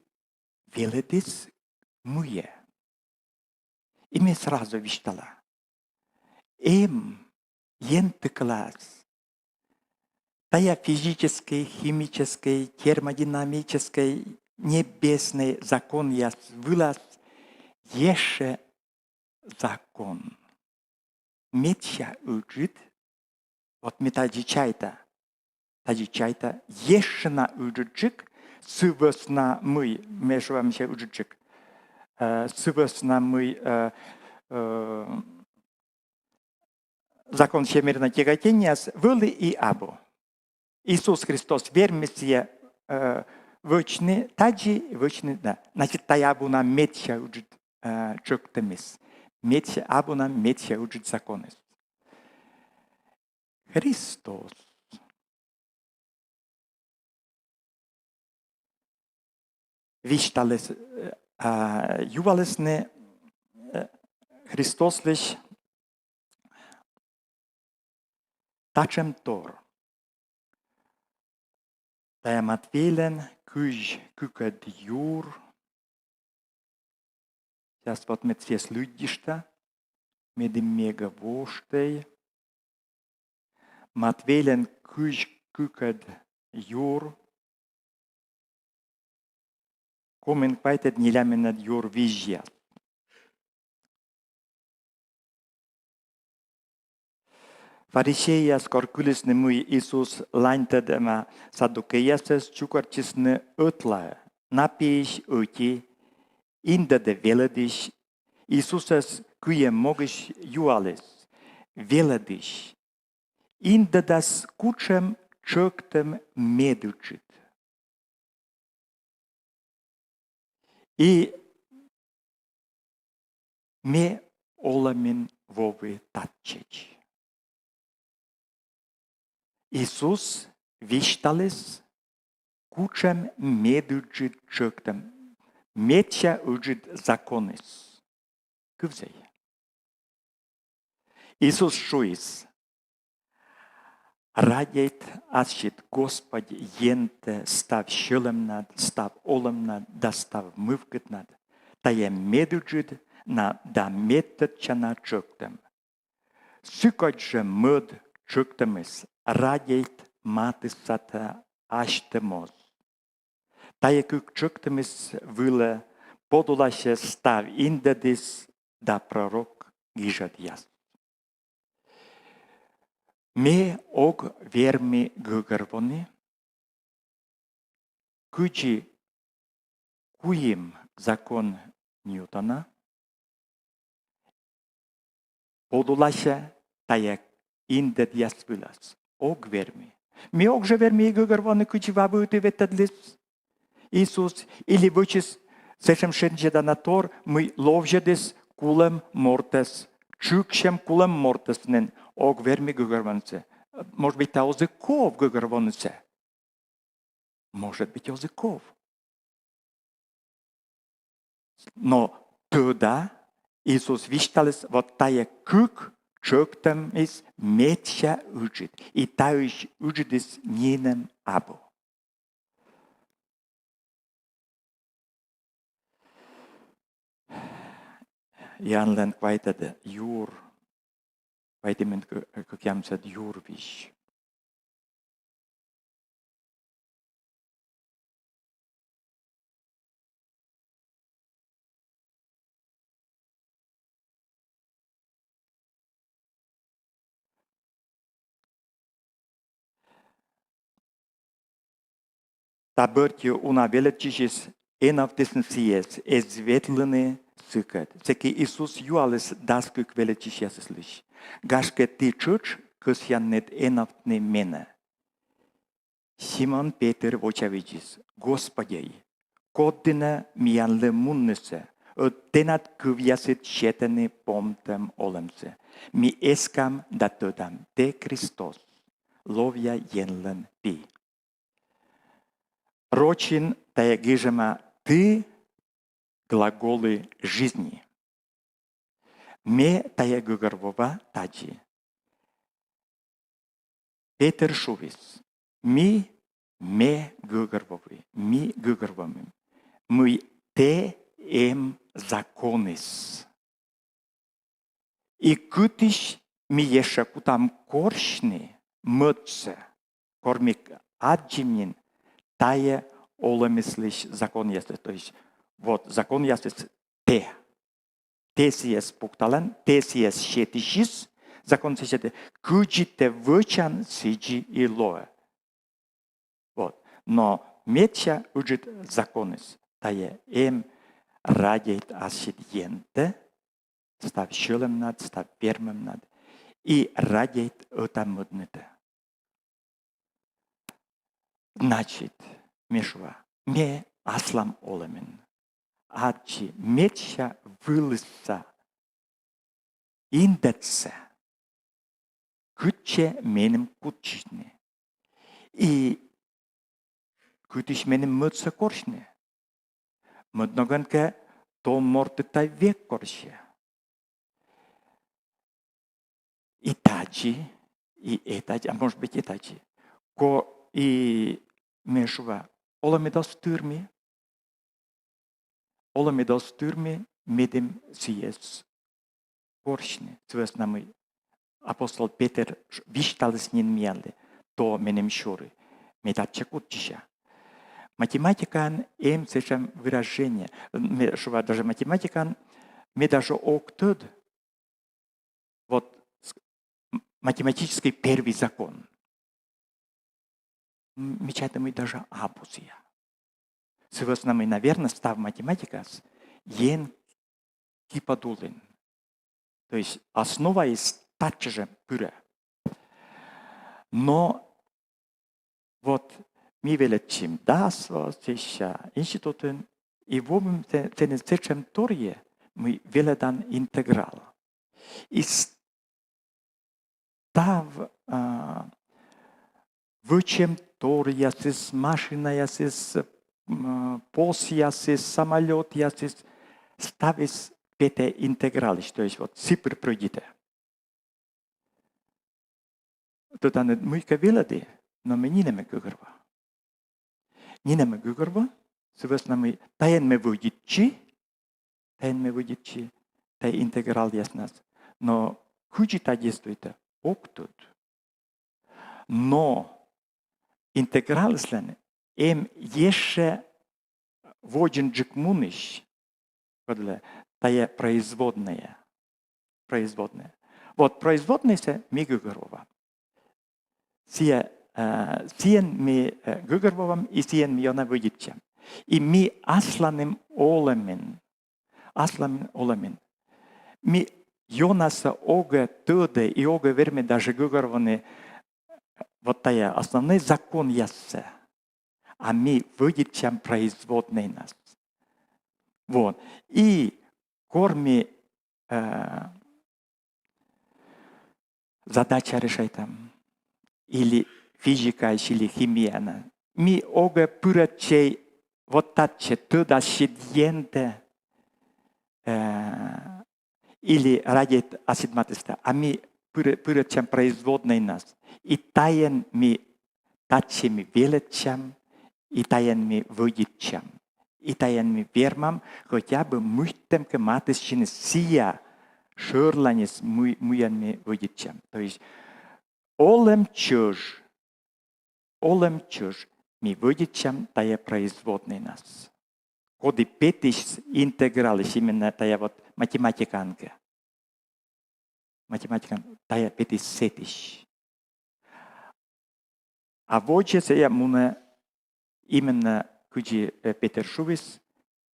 велӧдіс мыйӧ. И ме сразу висьтала. Эм ентыклаас тайӧ физическӧй, химическӧй, термодинамическӧй, небеснӧй законъяс вылас ещӧ закон. Медся ыджыд, вот ме тадзи чайта, тадзи чайта, ещӧ на ыджыдджык, сы вӧсна мый, ме шуа, медся ыджыдджык, э, сы вӧсна мый, э, э, закон всемирного тяготениаяс вӧлі и абу. Иисус Христос вермис сійӧ, э, вӧчны тадзи, вӧчны да. Значит, тайӧ абу на медся ыджыд, э, тшӧктӧмыс. Медся, абу на медся ыджыд законыс. Христос. Висьталіс, э, а, юалісны, э, Христослысь татшӧм тор. Тайӧ Матвейлӧн кызь кыкӧд юр. Сейчас вот ме сійӧс лыддьышта, медым ме эг воштӧй. Матвейлӧн кызь кыкӧд юр, комын квайтӧд, нелямынӧд юр визьяс. Фарисейяс кор кылісны, мый Иисус ланьтӧдӧма саддукейясӧс, чукӧртчисны ӧтлаӧ. На пиысь ӧти, индӧдӧ велӧдысь, Иисусӧс кыйӧм могысь юаліс: «Велӧдысь, индӧдас кутшӧм тшӧктӧм медыджыд?» И ме олӧмын вови татчӧдз. Иисус висьталіс, кутшӧм медыджыд тшӧктӧм, медся ыджыд законыс. Кывзӧй. Иисус шуис: «Радейт ассьыд Господь Ентӧ став сьӧлӧмнад, став олӧмнад да став мывкыднад». Тайӧ медыджыд на да медтӧдчана тшӧктӧм. Сыкӧдз жӧ мӧд тшӧктӧмыс: «Радейт матыссатӧ асьтӧ моз». Тайӧ кык тшӧктӧмыс вылӧ подуласьӧ став индӧдыс да пророк гижӧдъяс. Ме ог верми гӧгӧрвоны, кыдзи куим закон Ньютона подуласьӧ тайӧ индӧдъяс вылас. Ог верми. Ме ог жӧ верми гӧгӧрвоны, кыдзи ва вывті ветлӧдліс Иисус, или вӧчис сэтшӧм шензьӧдана тор, мый ловзьӧдіс кулӧм мортӧс, тшыксьӧм кулӧм мортӧс нин, ог вермы гӧгӧрвонысӧ. Может быть, та оз и ков гӧгӧрвонысӧ. Может быть, оз и ков. Но тӧда, Иисус висьталіс, вот тайӧ кык тшӧктӧмыс медся ыджыд, и таысь ыджыдыс нинӧм абу. Иоаннлӧн квайтӧд юр, квайтымын кӧ-, кӧкъямысӧд юр визь. Та бӧрти уна велӧдчысьыс эновтісны сійӧс эз ветлыны сыкӧд. Сэки Иисус юаліс дас кык велӧдчысьясыслысь: «Гашкӧ ті тшӧтш кӧсъянныд эновтны менӧ?» Симон Петыр вочавидзис: «Господи, код дінӧ миянлы муннысӧ, ӧд тэнад кывъясыд сетӧны помтӧм олӧмсӧ. Ми эскам да тӧдам: тэ Кристос, ловъя Енлӧн Пи». Рочын тайӧ гижӧма: «Ты глаголы жизни». Ме тайӧ гӧгӧрвоа тадзи. Петыр шуис: «Ми, ме гӧгӧрвоа, ми гӧгӧрвоам, мый тэ эм законыс. И кытысь ми ещӧ кутам корсьны мӧдсӧ, кор ми аддзим нин тайӧ олӧмыслысь законъяссӧ». То есть вот законъясыс тэ. Тэ сійӧс пукталан, тэ сійӧс сетысьыс, закон сійӧс сетӧ, кыдзи тэ вӧчан, сідзи и лоӧ. Вот. Но медся ыджыд законыс тайӧ: эм радейт ассьыд Ентӧ став сьӧлӧмнад, став вермӧмнад, и радейт ӧта-мӧднытӧ. Значит, ме шуа, ме аслам олӧмын аддзи медся вылысса индӧдсӧ, кытчӧ меным кутчысьны и кытысь меным мӧдсӧ корсьны. Мӧд ногӧн кӧ, то мортыд тай век корсьӧ. И тадзи, и этадзи, а может быть, и тадзи. Ко-, и ме шуа, олӧмыд оз тырмы, олӧмыд оз тырмы медым сійӧс корсьны. Сы вӧсна мый апостол Петыр ш-, висьталіс нин миянлы, то меным сюри, ме татчӧ кутчыся. Математикаын эм сэтшӧм выражение. Ме шуа, даже математикаын ме даже ог тӧд, вот с-, м-, математический первый закон. М, ме чайта, мый даже абу сійӧ. Сы вӧсна мый, наверно, став математикаыс ен киподулын. То есть основаыс татчӧ жӧ пырӧ. Но вот ми велӧдчим дас во, сэсся институтын, и вомим сэ-, сэні сэтшӧмторйӧ, мый велӧдан интеграл. И став, а, вӧчӧмторъясыс, машинаясыс, м, посъясыс, самолётъясыс, ставыс петӧ интегралысь, то есть вот сы пыр прӧйдитӧ. Тӧданныд, мыйкӧ велӧді, но ме нинӧм эг гӧгӧрво. Нинӧм эг гӧгӧрво, сы вӧсна мый тайӧн ме вӧдитчи, тайӧн ме вӧдитчи, тайӧ интегралъяснас. Но кыдзи тайӧ действуйтӧ, ог тӧд. Но интегралыслӧн эм ещӧ водзынджык мунысь, кодлы тайӧ производная. Производная. Вот производнаясӧ ми гӧгӧрвоам. Сійӧ, э, сійӧн ми, э, гӧгӧрвоам, и сійӧн ми ёна вӧдитчам. И ми асланым олӧмын, асланым олӧмын ми ёнасӧ огӧ тӧдӧ и огӧ вермӧ даже гӧгӧрвоны вот тайӧ основной законъяссӧ, а ми вӧдитчам производнӧйнас. Вот. И кор ми, э, задача решайтам, или физикаысь, или химияын. Ми огӧ пырӧдчӧй вот татчӧ, тӧдас сідз Ентӧ, э, или радейт ассьыд матыстӧ, а ми пырӧ-, пырӧдчам производнӧйнас. И тайӧн ми татчӧ ми велӧдчам, и тайӧн ми вӧдитчам, и тайӧн ми вермам хотя бы мыйта кӧ матыстчыны сійӧ шӧрланьыс, мый-, мыйӧн ми вӧдитчам. То есть олӧм чӧж, олӧм чӧж ми вӧдитчам тайӧ производнӧйнас, коді петысь интегралысь, именно тайӧ вот математикаын кӧ. Математикаын тайӧ петысь сэтысь. А водзӧ сійӧ мунӧ именно кыдзи, э, Петыр шуис,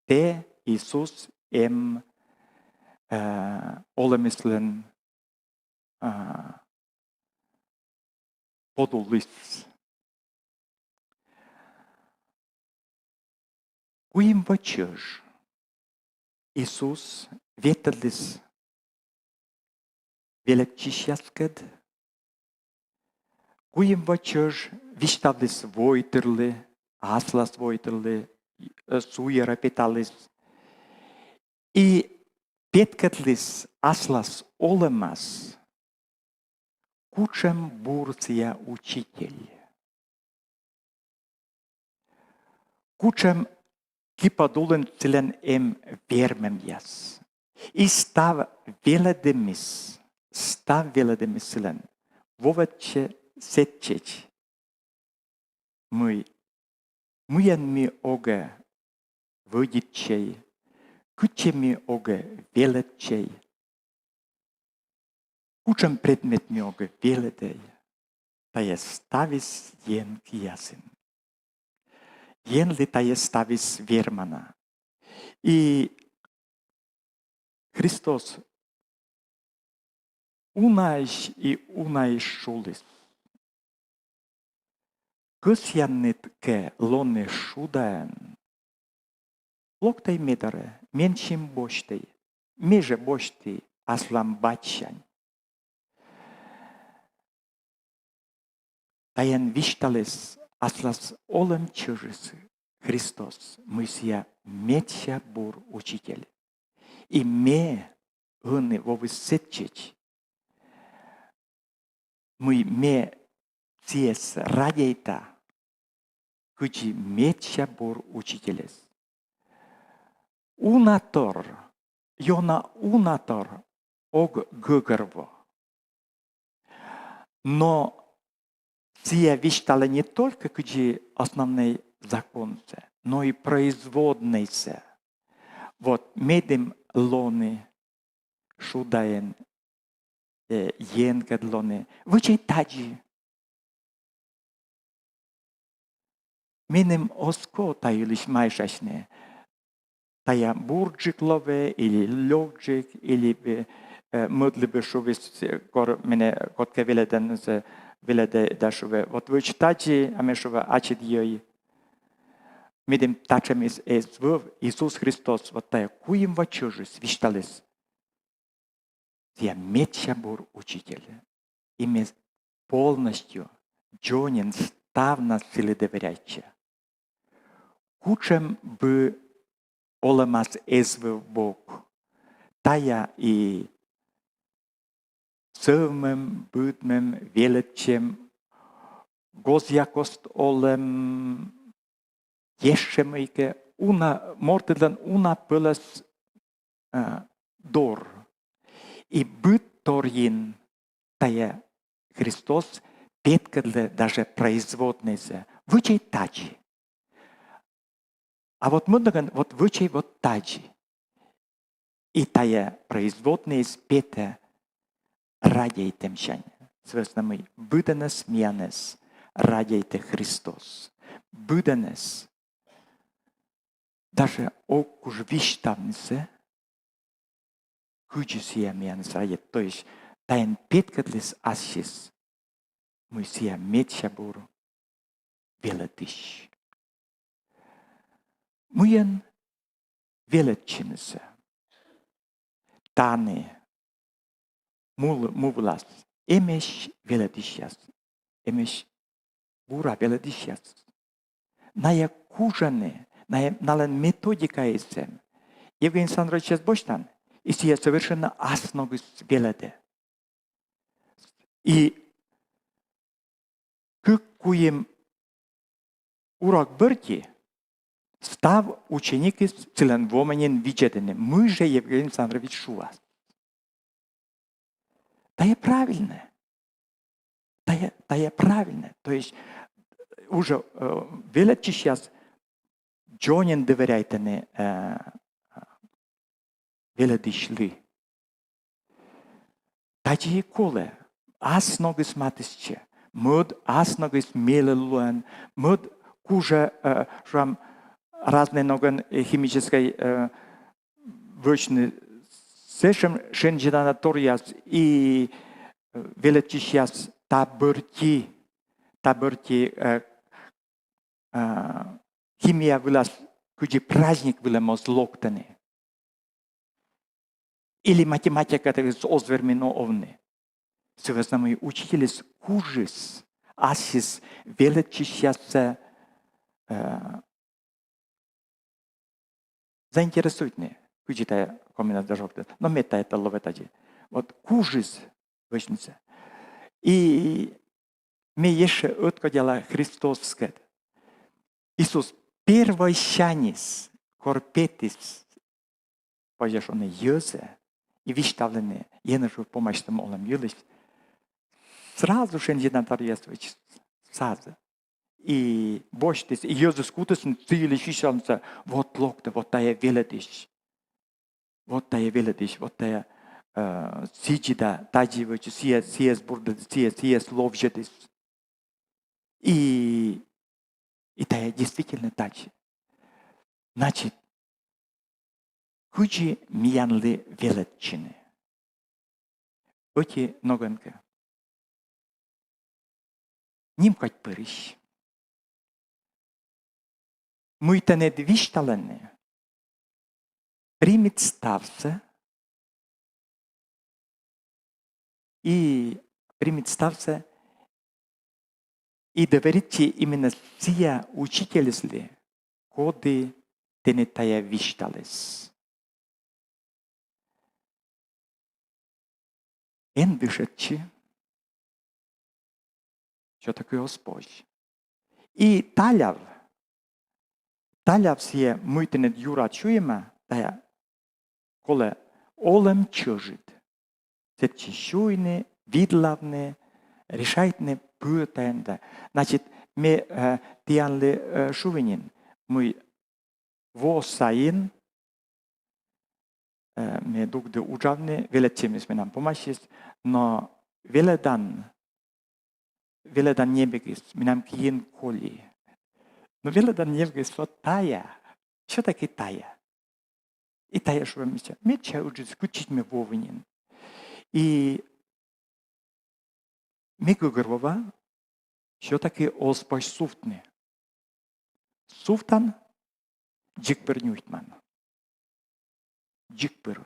тэ Иисус эм, э, олӧмыслӧн, э, подулыс. Куим во чӧж Иисус ветлӧдліс велӧдчысьяскӧд, куим во чӧж висьтавліс войтырлы, аслас войтырлы, э, суйӧрӧ петаліс. И петкӧдліс аслас олӧмас, кутшӧм бур сійӧ учитель. Кутшӧм киподулын сылӧн эм вермӧмъяс. И став велӧдӧмыс, став велӧдӧмыс сылӧн вовӧдчӧ сэтчӧдз, мый, мыйӧн ми огӧ вӧдитчӧй, кытчӧ ми огӧ велӧдчӧй, кутшӧм предмет ми огӧ велӧдӧй, тайӧ ставыс Ен киясын. Енлы тайӧ ставыс вермана. И Христос унаысь и унаысь шуліс: кӧсъянныд кӧ лоны шудаӧн, локтӧй ме дорӧ, менсьым босьтӧй, ме жӧ босьті аслам бадьсянь. Тайӧн висьталіс аслас олӧм чӧжыс Христос, мый сійӧ медся бур учитель. И ме ӧні вӧлі сэтчӧдз, мый ме сійӧс радейта кыдзи медся бур учительӧс. Унатор, ёна унатор ог гӧгӧрво. Но сійӧ висьталӧ не только кыдзи основнӧй законсӧ, но и производнӧйсӧ. Вот медым лоны шудаӧн, э, Енкӧд лоны, вӧчӧй тадзи. Меным оз ков та йылысь майшасьны, тайӧ бурджык лоӧ или лёкджык, или, э, э, мӧдлы бы шуис, э, кор менӧ кодкӧ велӧдӧ, велӧдӧ да шуӧ: вот вӧч тадзи, а ме шуа: ачыд йӧй. Медым татшӧмыс эз вӧв, Иисус Христос вот тайӧ куим во чӧжыс висьталіс: сійӧ медся бур учитель. И ме полностью, дзоньӧн, ставнас сылы доверяйтча. Кутшӧм бы олӧмас эз вӧв бок, тайӧ и сӧвмӧм, быдмӧм, велӧдчӧм, гозъя кост олӧм, ещӧ мыйкӧ, уна, мортыдлӧн уна пӧлӧс, э, дор. И быдторйын тайӧ Христос петкӧдлӧ даже производнӧйсӧ: вӧчӧй тадзи. А вот мӧд ногӧн вот вӧчӧй вот тадзи. И тайӧ производнӧйыс петӧ радейтӧмсянь. Сы вӧсна мый быдӧнӧс миянӧс радейтӧ Христос. Быдӧнӧс. Даже ог куж висьтавнысӧ, кыдзи сійӧ миянӧс радейтӧ. То есть тайӧн петкӧдліс ассьыс, мый сійӧ медся бур велӧдысь. Мыйӧн велӧдчынысӧ тані, му, му вылас, эмӧсь велӧдысьяс, эмӧсь бура велӧдысьяс. Найӧ кужӧны, найӧ, налӧн методикаыс эм. Евгений Александровичӧс босьтан, и сійӧ совершенно ас ногыс велӧдӧ. И кык-куим урок бӧрти став ученикыс сылӧн вомӧн нин видзӧдӧны, мый жӧ Евгений Александрович шуас. Тайӧ правильнӧ. Тайӧ, тайӧ правильнӧ. То есть уже, э, велӧдчысьяс дзоньӧн доверяйтӧны, э, велӧдысьлы. Тадзи и колӧ. Ас ногыс матыстчӧ. Мӧд ас ногыс мелі лоӧ, мӧд кужӧ, э, шуам, разнӧй ногӧн, э, химическӧй, э, вӧчны сэтшӧм шензьӧдана торъяс и, э, велӧдчысьяс та бӧрти, та бӧрти, э, э, химия вылас кыдзи праздник вылӧ моз локтӧны. Или математикатӧгыс оз вермы но овны. Сы вӧсна мый учительыс кужис ассьыс велӧдчысьяссӧ, э, заинтересуйтны, кыдзи тайӧ комиӧн да жӧ локтӧ. Но мед тайӧ тӧ лоӧ тадзи. Вот кужис вӧчнысӧ. И ме ещӧ ӧткодяла Христоскӧд. Иисус первойсяньыс, кор петіс, позьӧ шуны, йӧзӧ и висьтавлыны енэжвыв помасьтӧм олӧм йылысь, сразу шензьӧдана торъяс вӧчис, сразу. И босьтіс, и йӧзыс кутісны сы йылысь висьтавнысӧ: вот локтӧ, вот тайӧ велӧдысь. Вот тайӧ велӧдысь, вот тайӧ, э, сідзи да тадзи вӧчис, сійӧ, сійӧс бурдӧдіс, сійӧ, сійӧс ловзьӧдіс. И, и тайӧ действительно тадзи. Значит, кыдзи миянлы велӧдчыны? Ӧти ногӧн кӧ. Нимкодьпырысь. Мый тэныд висьталӧны, примит ставсӧ и примит ставсӧ и доверитчи именно сійӧ учительыслы, коді тэныд тайӧ висьталіс. Эн дышӧдчы, всё-таки оз позь. И таляв, таляв сійӧ, мый тэныд юрад сюйӧма, тайӧ колӧ олӧм чӧжыд. Сэтчӧ сюйны, видлавны, решайтны пыр тайӧн да. Значит, ме, э, тіянлы, э, шуи нин, мый во сайын, э, ме дугді уджавны, велӧдчӧмыс менам помасис, но велӧдан, велӧдан небӧгыс менам киын колі. Но велӧдан небӧгыс вот тайӧ, всё-таки тайӧ. И тайӧ шуӧ, мися, медся ыджыд, кытчӧдз ме вои нин. И ме гӧгӧрвоа, всё-таки оз позь сувтны. Сувтан, дзик пыр нюйтман. Дзик пыр.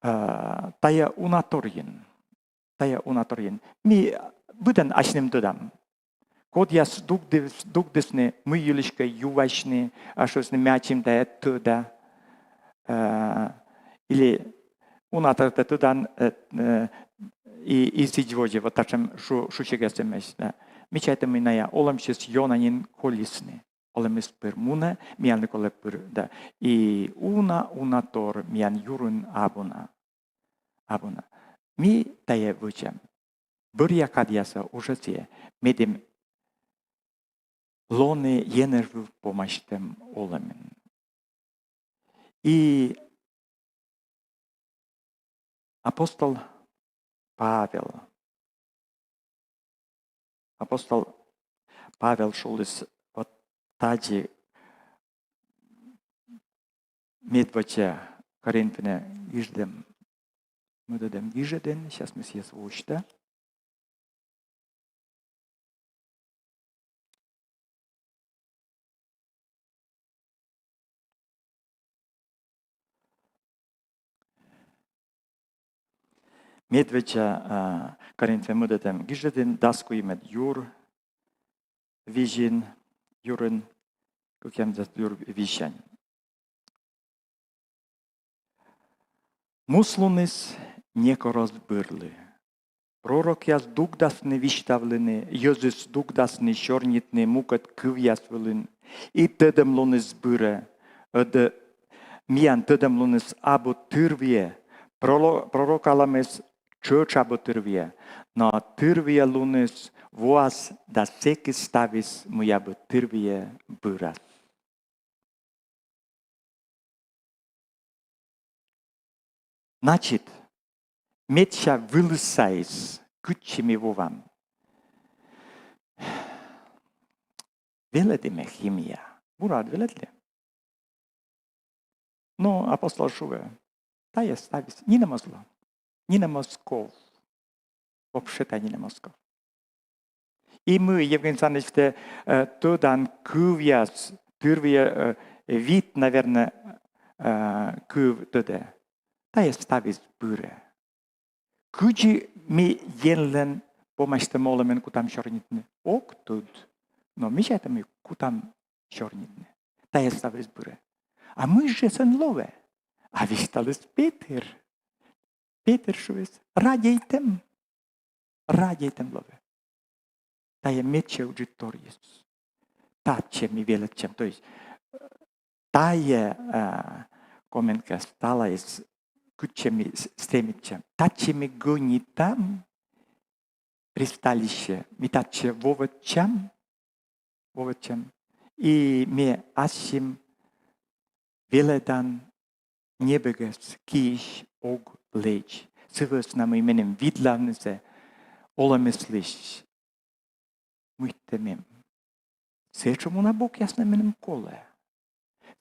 А, тайӧ уна торйын. Тайӧ уна торйын. Ми быдӧн асьным тӧдам. Кодъяс дугдыс-, дугдісны, мый йылысь кӧ юасьны, а шуисны, ме ачым тайӧ тӧда. Э, или уна тор тэ тӧдан, э, э, и, и сідз водзӧ, вот татшӧм шу-, шусигас эмӧсь, да. Ми чайтам, мый найӧ олӧмсьыс ёна нин колисны. Олӧмыс пыр мунӧ, миянлы колӧ пыр, да. И уна, уна тор миян юрын абу на. Абу на. Ми тайӧ вӧчам. Бӧръя кадъясӧ уже сійӧ, медым лоны енэжвыв помасьтӧм олӧмын. И апостол Павел, апостол Павел шуліс вот тадзи медводдза Коринфянӧ гижӧдӧм, мӧдӧдӧм гижӧдын, сейчас ме сійӧс восьта. Медводдза, а, Коринфянлы мӧдӧдӧм гижӧдын дас куимӧд юр, визьын, юрын, кӧкъямысдас юр визьсянь. Муслуныс некор оз бырлы. Пророкъяс дугдасны висьтавлыны, йӧзыс дугдасны сёрнитны мукӧд кывъяс вылын, и тӧдӧмлуныс бырӧ, ӧд миян тӧдӧмлуныс абу тырвыйӧ, проло-, пророкалӧмыс тшӧтш абу тырвыйӧ, но тырвыйӧ луныс воас да сэки ставыс, мый абу тырвыйӧ, бырас. Значит, медся вылыс сайыс кытчӧ ми вовам? Велӧдӧ ме химия. Бура ӧд велӧдлі. Но апостол шуӧ: тайӧ ставыс нинӧм оз ло. Нинӧм оз ков. Вообще тайӧ нинӧм оз ков. И мый, Евгений Александрович, тэ, э, тӧдан кывъяс, тырвыйӧ, э, вит, наверное, э, кыв тӧдӧ. Тайӧ ставыс бырӧ. Кыдзи ми Енлӧн помасьтӧм олӧмӧн кутам сёрнитны, ог тӧд. Но мися, тайӧ ми кутам сёрнитны. Тайӧ ставыс бырӧ. А мый жӧ сэн лоӧ? А висьталіс Петыр. Петыр шуис: радейтӧм. Радейтӧм лоӧ. Тайӧ медся ыджыд торйыс. Татчӧ ми велӧдчам. То есть, э, тайӧ, э, коменкӧ сталаыс, кытчӧ ми с-, стремитчам. Татчӧ ми гӧнитам ристалище, ми татчӧ вовӧдчам, вовӧдчам. И ми ассьым велӧдан небӧгӧс, киысь ог лэдз. Сы вӧсна мый меным видлавнысӧ олӧмыслысь мыйта мем. Сэтшӧм уна бокъяс на меным колӧ.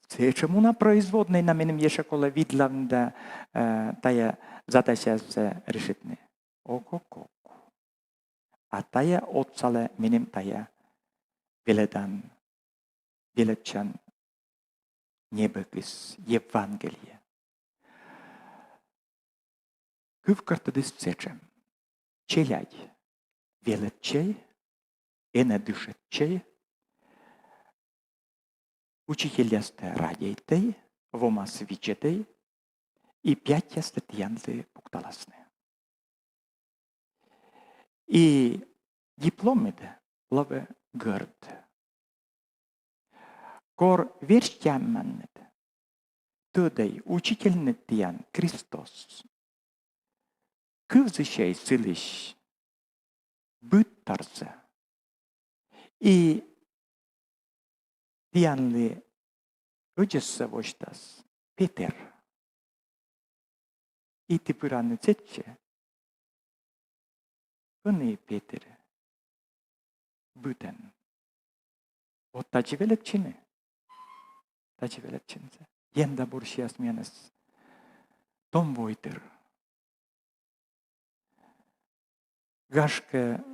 Сэтшӧм уна производнӧй на меным ещӧ колӧ видлавны да, э, тайӧ задачасӧ решитны. Ок-ок-ок. А тайӧ отсалӧ меным тайӧ велӧдан, велӧдчан небӧгыс, Евангелие. Кывкӧртӧдыс сэтшӧм: челядь велӧдчӧй, энӧ дышӧдчӧй, учительястӧ радейтӧй, вомас видзӧдӧй, и пятьястӧ тіянлы пукталасны. И дипломыд лоӧ гӧрд. Кор верстяманныд тӧдӧй, учительныд тіян Кристос, кывзысьӧй сылысь быдторсӧ, и тіянлы ӧдзӧссӧ восьтас Петыр. И ті пыранныд сэтчӧ, кӧні Петыр быдӧн. Вот тадзи велӧдчыны. Тадзи велӧдчыны. Ен да бур сиас миянӧс том войтыр. Гашкӧ,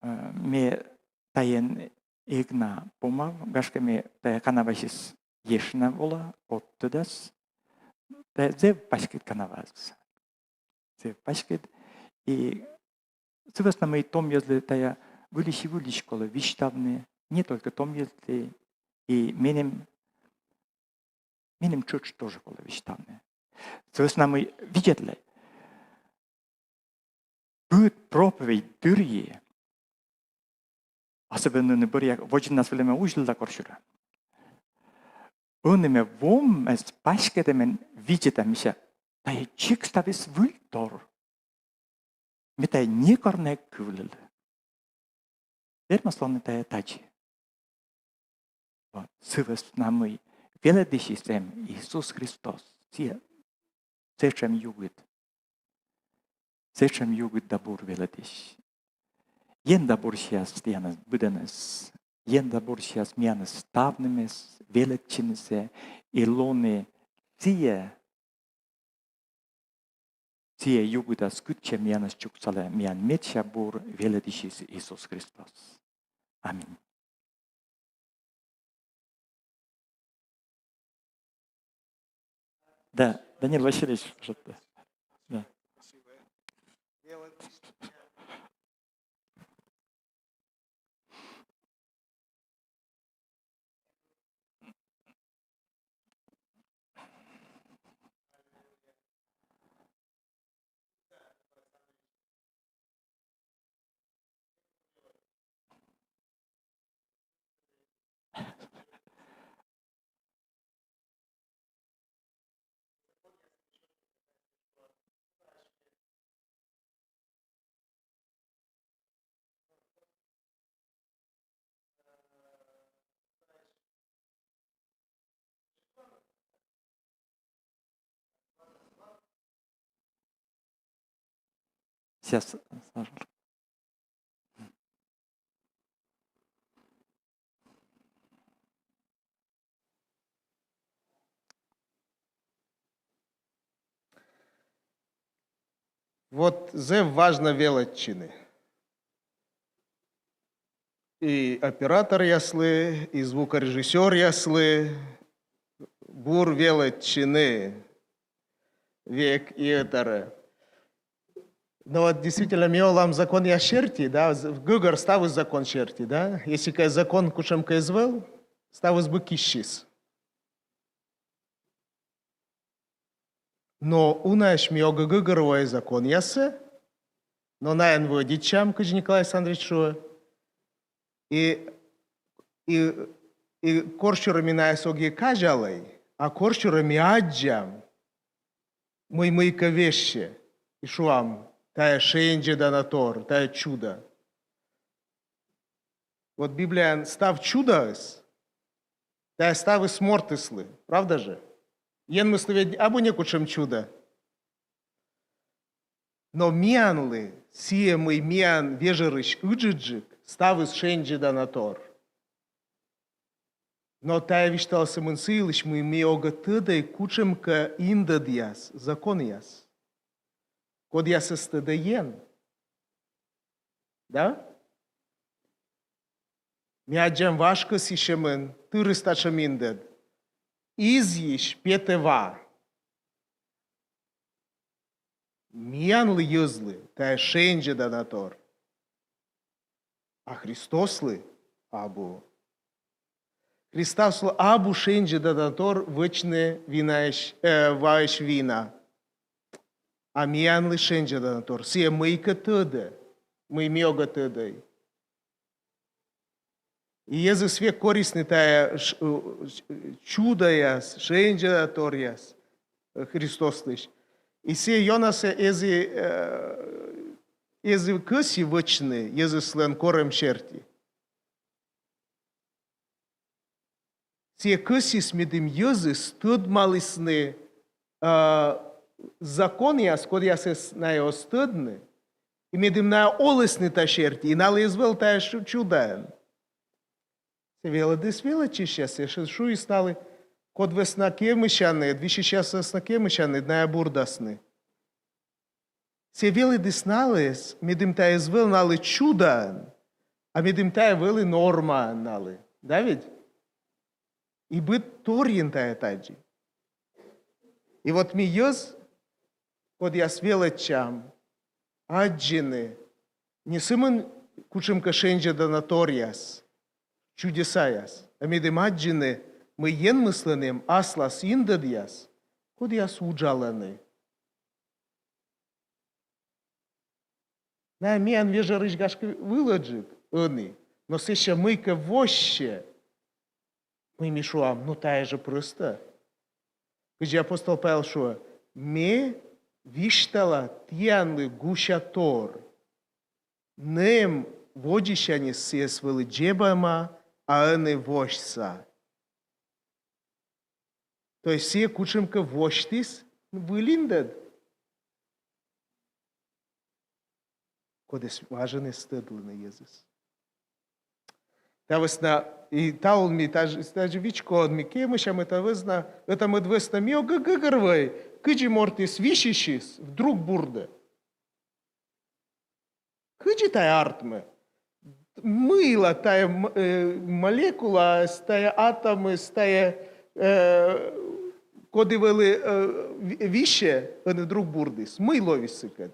э, ме таӧн эг на помав, гашкӧ, ме тайӧ канавасьыс ещӧ на вола, ог тӧдас. Тайӧ зэв паськыд канаваыс. Зэв паськыд. И сы вӧсна мый том йӧзлы тайӧ выльысь и выльысь колӧ висьтавны, не только том йӧзлы, и меным, меным тшӧтш тоже колӧ висьтавны. Сы вӧсна мый, видзӧдлӧй, быд проповедь дырйи, особенно ӧні бӧръя, водзыннас вӧлі ме узьлі да корсюрӧ. Ӧні ме вомӧс паськӧдӧмӧн видзӧда, мися, тайӧ дзик ставыс выльтор. Ме тайӧ некор на эг кывлылы. Вермас лоны тайӧ тадзи. Вот. Сы вӧсна мый велӧдысьыс эм Иисус Христос. Сійӧ сэтшӧм югыд. Сэтшӧм югыд да бур велӧдысь. Ен да бур сиас тіянӧс быдӧнӧс. Ен да бур сиас миянӧс ставнымӧс велӧдчынысӧ и лоны сійӧ, сійӧ югыдас, кытчӧ миянӧс чуксалӧ миян медся бур велӧдысьыс Иисус Христос. Аминь. Да, Данил Васильевич, пожалуйста. Да. Сейчас. Вот зэв важно велӧдчыны. И операторъяслы, и звукорежиссёръяслы бур велӧдчыны век и ӧтарӧ. Но вот действительно, ми олам законъяс серти, да, з-, гӧгӧр ставыс закон серти, да. Если кӧ закон кутшӧмкӧ эз вӧв, ставыс бы киссис. Но унаысь ми огӧ гӧгӧрвоӧй законъяссӧ, но найӧн вӧдитчам, кыдз Николай Александрович шуӧ. И, и, и корсюрӧ ми найӧс огӧ казялӧй, а корсюрӧ ми аддзам, мый мыйкӧ вежсьӧ, и шуам: тайӧ шензьӧдана тор, тайӧ чудо. Вот Библияын став чудоыс, тайӧ ставыс мортыслы, правда же? Енмыслы ведь абу некутшӧм чудо. Но миянлы сійӧ, мый миян вежӧрысь ыджыдджык, ставыс шензьӧдана тор. Но тайӧ висьталӧ сӧмын сы йылысь, мый ми огӧ тӧдӧй кутшӧмкӧ индӧдъяс, законъяс, кодъясӧс тӧдӧ Ен. Да? Ми аддзам, важ кӧсйысьӧмын тырыс татшӧм индӧд: изйысь петӧ ва. Миянлы, йӧзлы, тайӧ шензьӧдана тор. А Христослы абу. Христослы абу шензьӧдана тор вӧчны винаысь, э, ваысь вина. А миянлы шензьӧдана тор. Сійӧ мыйкӧ тӧдӧ, мый ми огӧ тӧдӧй. И йӧзыс век корисны тайӧ ш-, э, чудояс, шензьӧдана торъяс, э, Христослысь. И сійӧ ёнасӧ эз и, э, эз и кӧсйы вӧчны йӧзыслӧн корӧм серти. Сійӧ кӧсйис, медым йӧзыс тӧдмалісны, э, законъяс, кодъясӧс найӧ оз тӧдны, и медым найӧ олісны та серти, и налы эз вӧв тайӧ ш-, чудоӧн. Сійӧ велӧдіс велӧдчысьясӧс, сійӧ шуис налы: код вӧсна кемысянныд, висьысьяс вӧсна кемысянныд, найӧ бурдасны. Сійӧ велӧдіс налысь, медым тайӧ эз вӧв налы чудоӧн, а медым тайӧ вӧлі нормаӧн налы. Да ведь? И быд торйын тайӧ тадзи. И вот ми, йӧз, кодъяс велӧдчам аддзыны не сӧмын кутшӧмкӧ шензьӧдана торъяс, чудесаяс, а медым аддзыны, мый Енмыслӧн эм аслас индӧдъяс, кодъяс уджалӧны. Найӧ миян вежӧрысь, гашкӧ, вылӧджык ӧні, но сэсся мыйкӧ воссьӧ, мый ми шуам: ну, тайӧ жӧ прӧста. Кыдзи апостол Павел шуӧ: ме висьтала тіянлы гуся тор. Нэм водзысяньыс сійӧс вӧлі дзебӧма, а ӧні восьса. То есть сійӧ кутшӧмкӧ восьтіс выль индӧд, кодӧс важӧн эз тӧдлыны йӧзыс. Та вӧсна и талун ми тадз-, тадзи вичкоӧн ми кемысям, и та вӧсна, ӧта-мӧд вӧсна ми огӧ гӧгӧрвоӧй, кыдзи мортыс висьысис вдруг бурдӧ. Кыдзи тайӧ артмӧ? Мыйла тайӧ м-, э, молекулаыс, тайӧ атомыс, тайӧ, э, коді вӧлі, э, ви-, висьӧ, ӧні вдруг бурдіс? Мый лоис сыкӧд?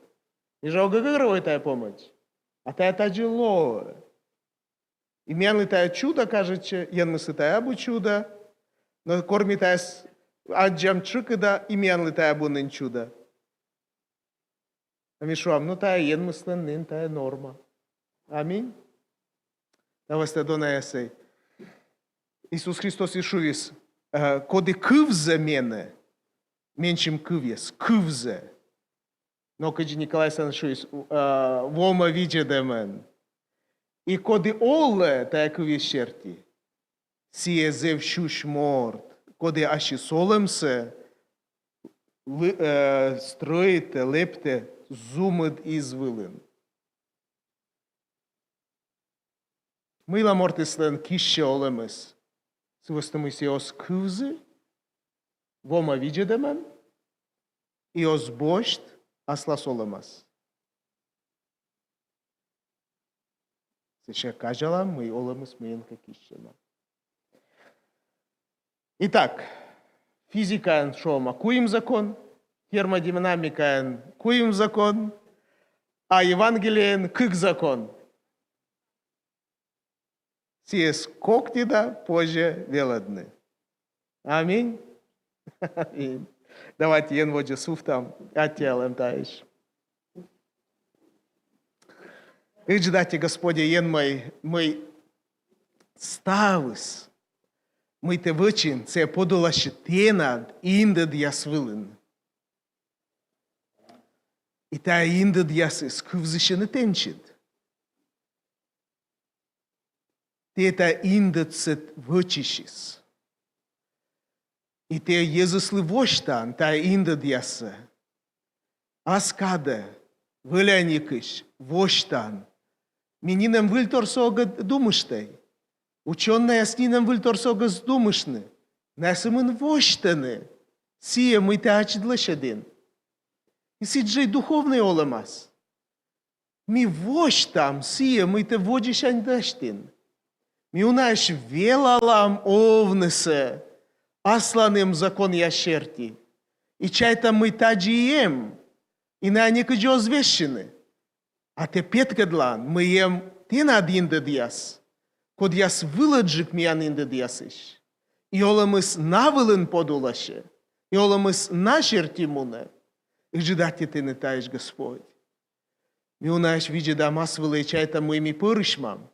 Ми жӧ огӧ гӧгӧрвоӧй тайӧ помӧдз. А тайӧ тадзи лоӧ. И миянлы тайӧ чудо кажитчӧ, Енмыслы тайӧ абу чудо, но кор ми тайӧс аддзам тшӧкыда, и миянлы тайӧ абу нин чудо. А ми шуам: ну, тайӧ Енмыслӧн нин, тайӧ норма. Аминь. Та вӧсна, донаясӧй, Иисус Христос и шуис, э, коді кывзӧ менӧ, менсьым кывйӧс, кывзӧ. Но кыдзи Николай Александрович шуис, э, вомӧ видзӧдӧмӧн. И коді олӧ тайӧ кывйыс серти, сійӧ зэв сюсь морт, коді ассьыс олӧмсӧ лы-, э, стрӧитӧ, лэптӧ зумыд из вылын. Мыйла мортыслӧн киссьӧ олӧмыс? Сы вӧсна мый сійӧ оз кывзы вома видзӧдӧмӧн и оз босьт аслас олӧмас. Сэсся казялам, мый олӧмыс мыйӧнкӧ киссьӧма. Итак, физикаын шуӧма куим закон, термодинамикаын куим закон, а Евангелиеын кык закон. Сійӧс кокни да позьӧ велӧдны. Аминь. Аминь. Давайте Ен водзӧ сувтам, аттьӧалам таысь. Ыджыд аттьӧ, Господь Енмӧй, мый ставыс, мый тэ вӧчин, сійӧ подуласьӧ тэнад индӧдъяс вылын. И тайӧ индӧдъясыс кывзысьӧны тэнсьыд. Тэ тайӧ индӧдсӧ вӧчысьыс. И тэ йӧзыслы восьтан тайӧ индӧдъяссӧ. Ас кадӧ, вӧляникысь, восьтан. Ми нинӧм выльторсӧ огӧ думыштӧй. Учёнӧйяс нинӧм выльторсӧ огӧ думыштны. Найӧ сӧмын восьтӧны сійӧ, мый тэ ачыд лӧсьӧдін. И сідз жӧ и духовнӧй олӧмас. Ми восьтам сійӧ, мый тэ водзысянь дасьтін. Ми унаысь велалам овнысӧ асланым законъяс серти. И чайтам, мый тадзи и эм, и найӧ некыдзи оз вежсьыны. А тэ петкӧдлан, мый эм тэнад индӧдъяс, кодъяс вылӧджык миян индӧдъясысь. И олӧмыс на вылын подуласьӧ, и олӧмыс на серти мунӧ. Ыджыд аттьӧ тэнӧ таысь, Господь. Ми унаысь видзӧдам ас вылӧ и чайтам, мый ми пӧрысьмам.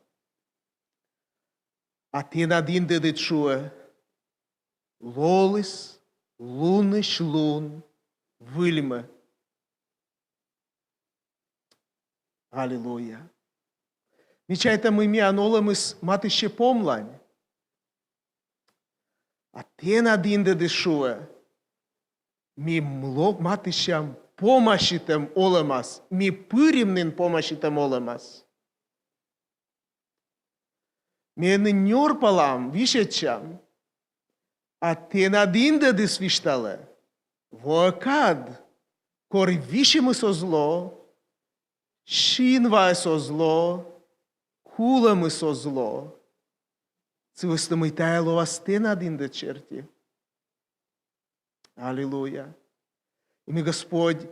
А тэнад индӧдыд шуӧ: лолыс лунысь лун выльмӧ. Аллилуйя. Ми чайтам, мый миян олӧмыс матыстчӧ помлань. А тэнад индӧдыд шуӧ: ми мло-, матыстчам помасьытӧм олӧмас, ми пырим нин помасьытӧм олӧмас. Ми ӧні нёрпалам, висьӧдчам, а тэнад индӧдыс висьталӧ: воӧ кад, кор висьӧмыс оз ло, синваыс оз ло, кулӧмыс оз ло. Сы вӧсна мый тайӧ лоас тэнад индӧд серти. Аллилуйя. И ми, Господь,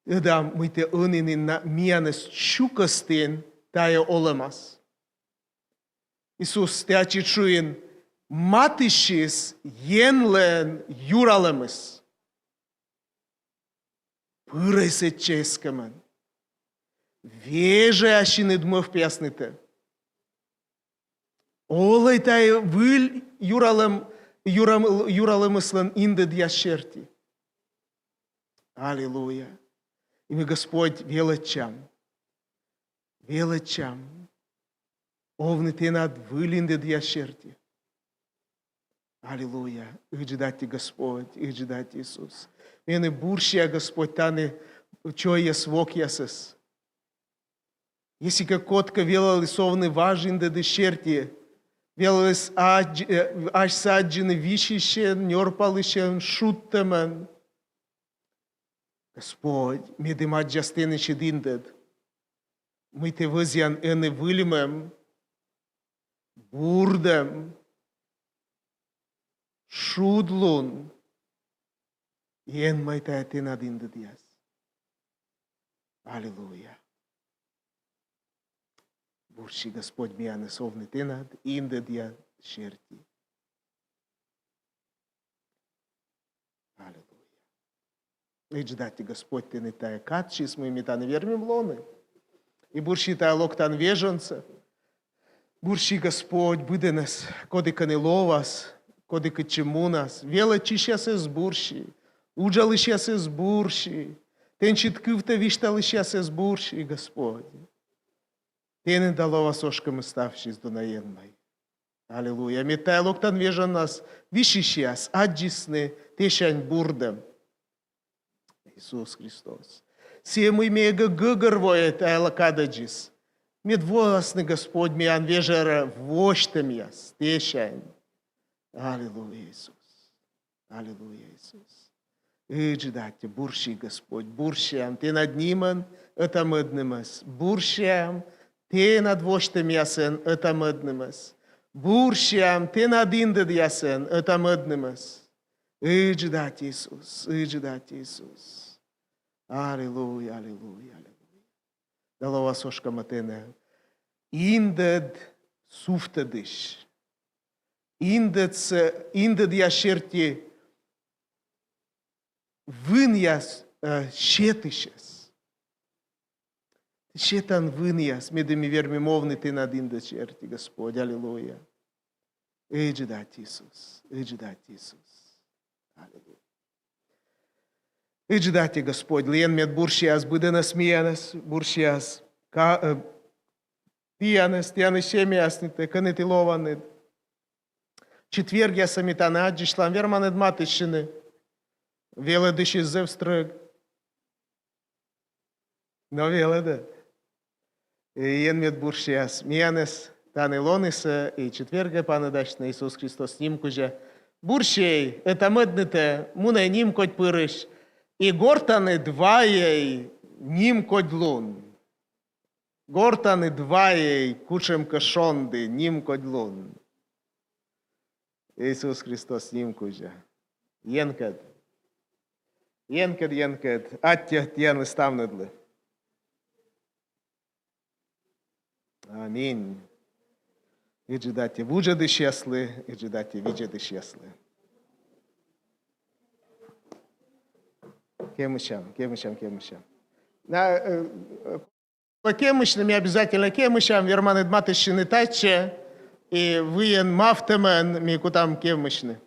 тӧдам, мый тэ ӧні нин на-, миянӧс чукӧстін тайӧ олӧмас. Иисус, тэ ачыд шуин: матыстчис Енлӧн юралӧмыс. Пырӧй сэтчӧ эскӧмӧн. Вежӧй ассьыныд мӧвпъяснытӧ. Олӧй тайӧ выль юралӧм, юрам-, юралӧмыслӧн индӧдъяс серти. Аллилуйя. И ми, Господь, велӧдчам. Велӧдчам овны тэнад выль индӧдъяс серти. Аллилуйя. Ыджыд аттьӧ, Господь, ыджыд аттьӧ, Иисус. Меным бурсия, Господь, тані чойяс, вокъясӧс. Если кӧ кодкӧ велаліс овны важ индӧдыс серти, велаліс аддз-, э, асьсӧ аддзыны висьысьӧн, нёрпалысьӧн, шудтӧмӧн. Господь, медым аддзас тэнсьыд индӧд, мый тэ вӧзъян ӧні выльмӧм, бурдӧм, шудлун, Енмӧй, тайӧ тэнад индӧдъяс. Аллилуйя. Бурси, Господь, миянӧс овны тэнад индӧдъяс серти. Аллилуйя. Ыджыд аттьӧ, Господь, тэныд тайӧ кадсьыс, мый ми тані вермим лоны. И бурси тайӧ локтан вежонсӧ. Бурси, Господь, быдӧнӧс, коді кӧні ловас, коді кытчӧ мунас, велӧдчысьясӧс бурси, уджалысьясӧс бурси, тэнсьыд кывтӧ висьталысьясӧс бурси, Господь. Тэныд да лоас ошкӧмыс ставсьыс, дона Енмӧй. Аллилуйя. Мед тайӧ локтан вежонас висьысьяс аддзисны тэсянь бурдӧм. Иисус Христос. Сійӧ, мый ми эг гӧгӧрво, а ӧлӧй кадӧдзыс. Мед воасны, Господь, миян вежӧра восьтӧмъяс тіянсянь. Аллилуйя, Иисус. Аллилуйя, Иисус. Ыджыд Аттьӧ, бурсьы, Господь, бурсям тэнад нимӧн ӧта-мӧднымӧс. Бурсям тэнад восьтӧмъясӧн ӧта-мӧднымӧс. Бурсям тэнад индӧдъясӧн ӧта-мӧднымӧс. Ыджыд Аттьӧ, Иисус, ыджыд Аттьӧ, Иисус. Аллилуйя, аллилуйя, аллилуйя. Да лоас ошкӧмӧ тэнӧ индӧд сувтӧдысь. Индӧдсӧ, индӧдъяс серти вынъяс, э, сетысьӧс. Сетан вынъяс, медым ми вермим овны тэнад индӧд серти, Господь, аллилуйя. Ыджыд Аттьӧ, Иисус, ыджыд Аттьӧ, Иисус. Аллилуйя. Ыджыд Аттьӧ, Господь, лоӧ, мед бурсіас быдӧнӧс миянӧс, бурсіас ка-, э, тіянӧс, тіян семьяяснытӧ, кӧні ті лоанныд. Четвергъясӧ ми тані аддзысьлам, верманныд матыстчыны. Велӧдысьыс зэв стрӧг. Но велӧдӧ. И Ен мед бурсіас миянӧс тані лоанысӧ и четвергӧ паныдасьны Иисус Христос ним кузя. Бурсей ӧта-мӧднытӧ мунӧй нимкодь пырысь, и гортаныд вайӧй нимкодь лун. Гортаныд вайӧй кутшӧмкӧ шонді нимкодь лун. Иисус Христос ним кузя. Енкӧд. Енкӧд, енкӧд. Аттьӧ тіянлы ставныдлы. Аминь. Ыджыд Аттьӧ вуджӧдысьяслы, ыджыд Аттьӧ видзӧдысьяслы. Кемысям, кемысям, кемысям. На, э, э, кемысьны ми обязательно кемысям, верманныд матыстчыны татчӧ, и выйӧн мавтӧмӧн ми кутам кемысьны.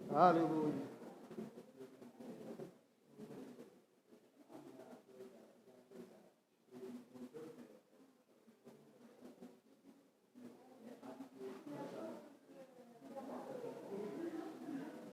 Аллилуйя.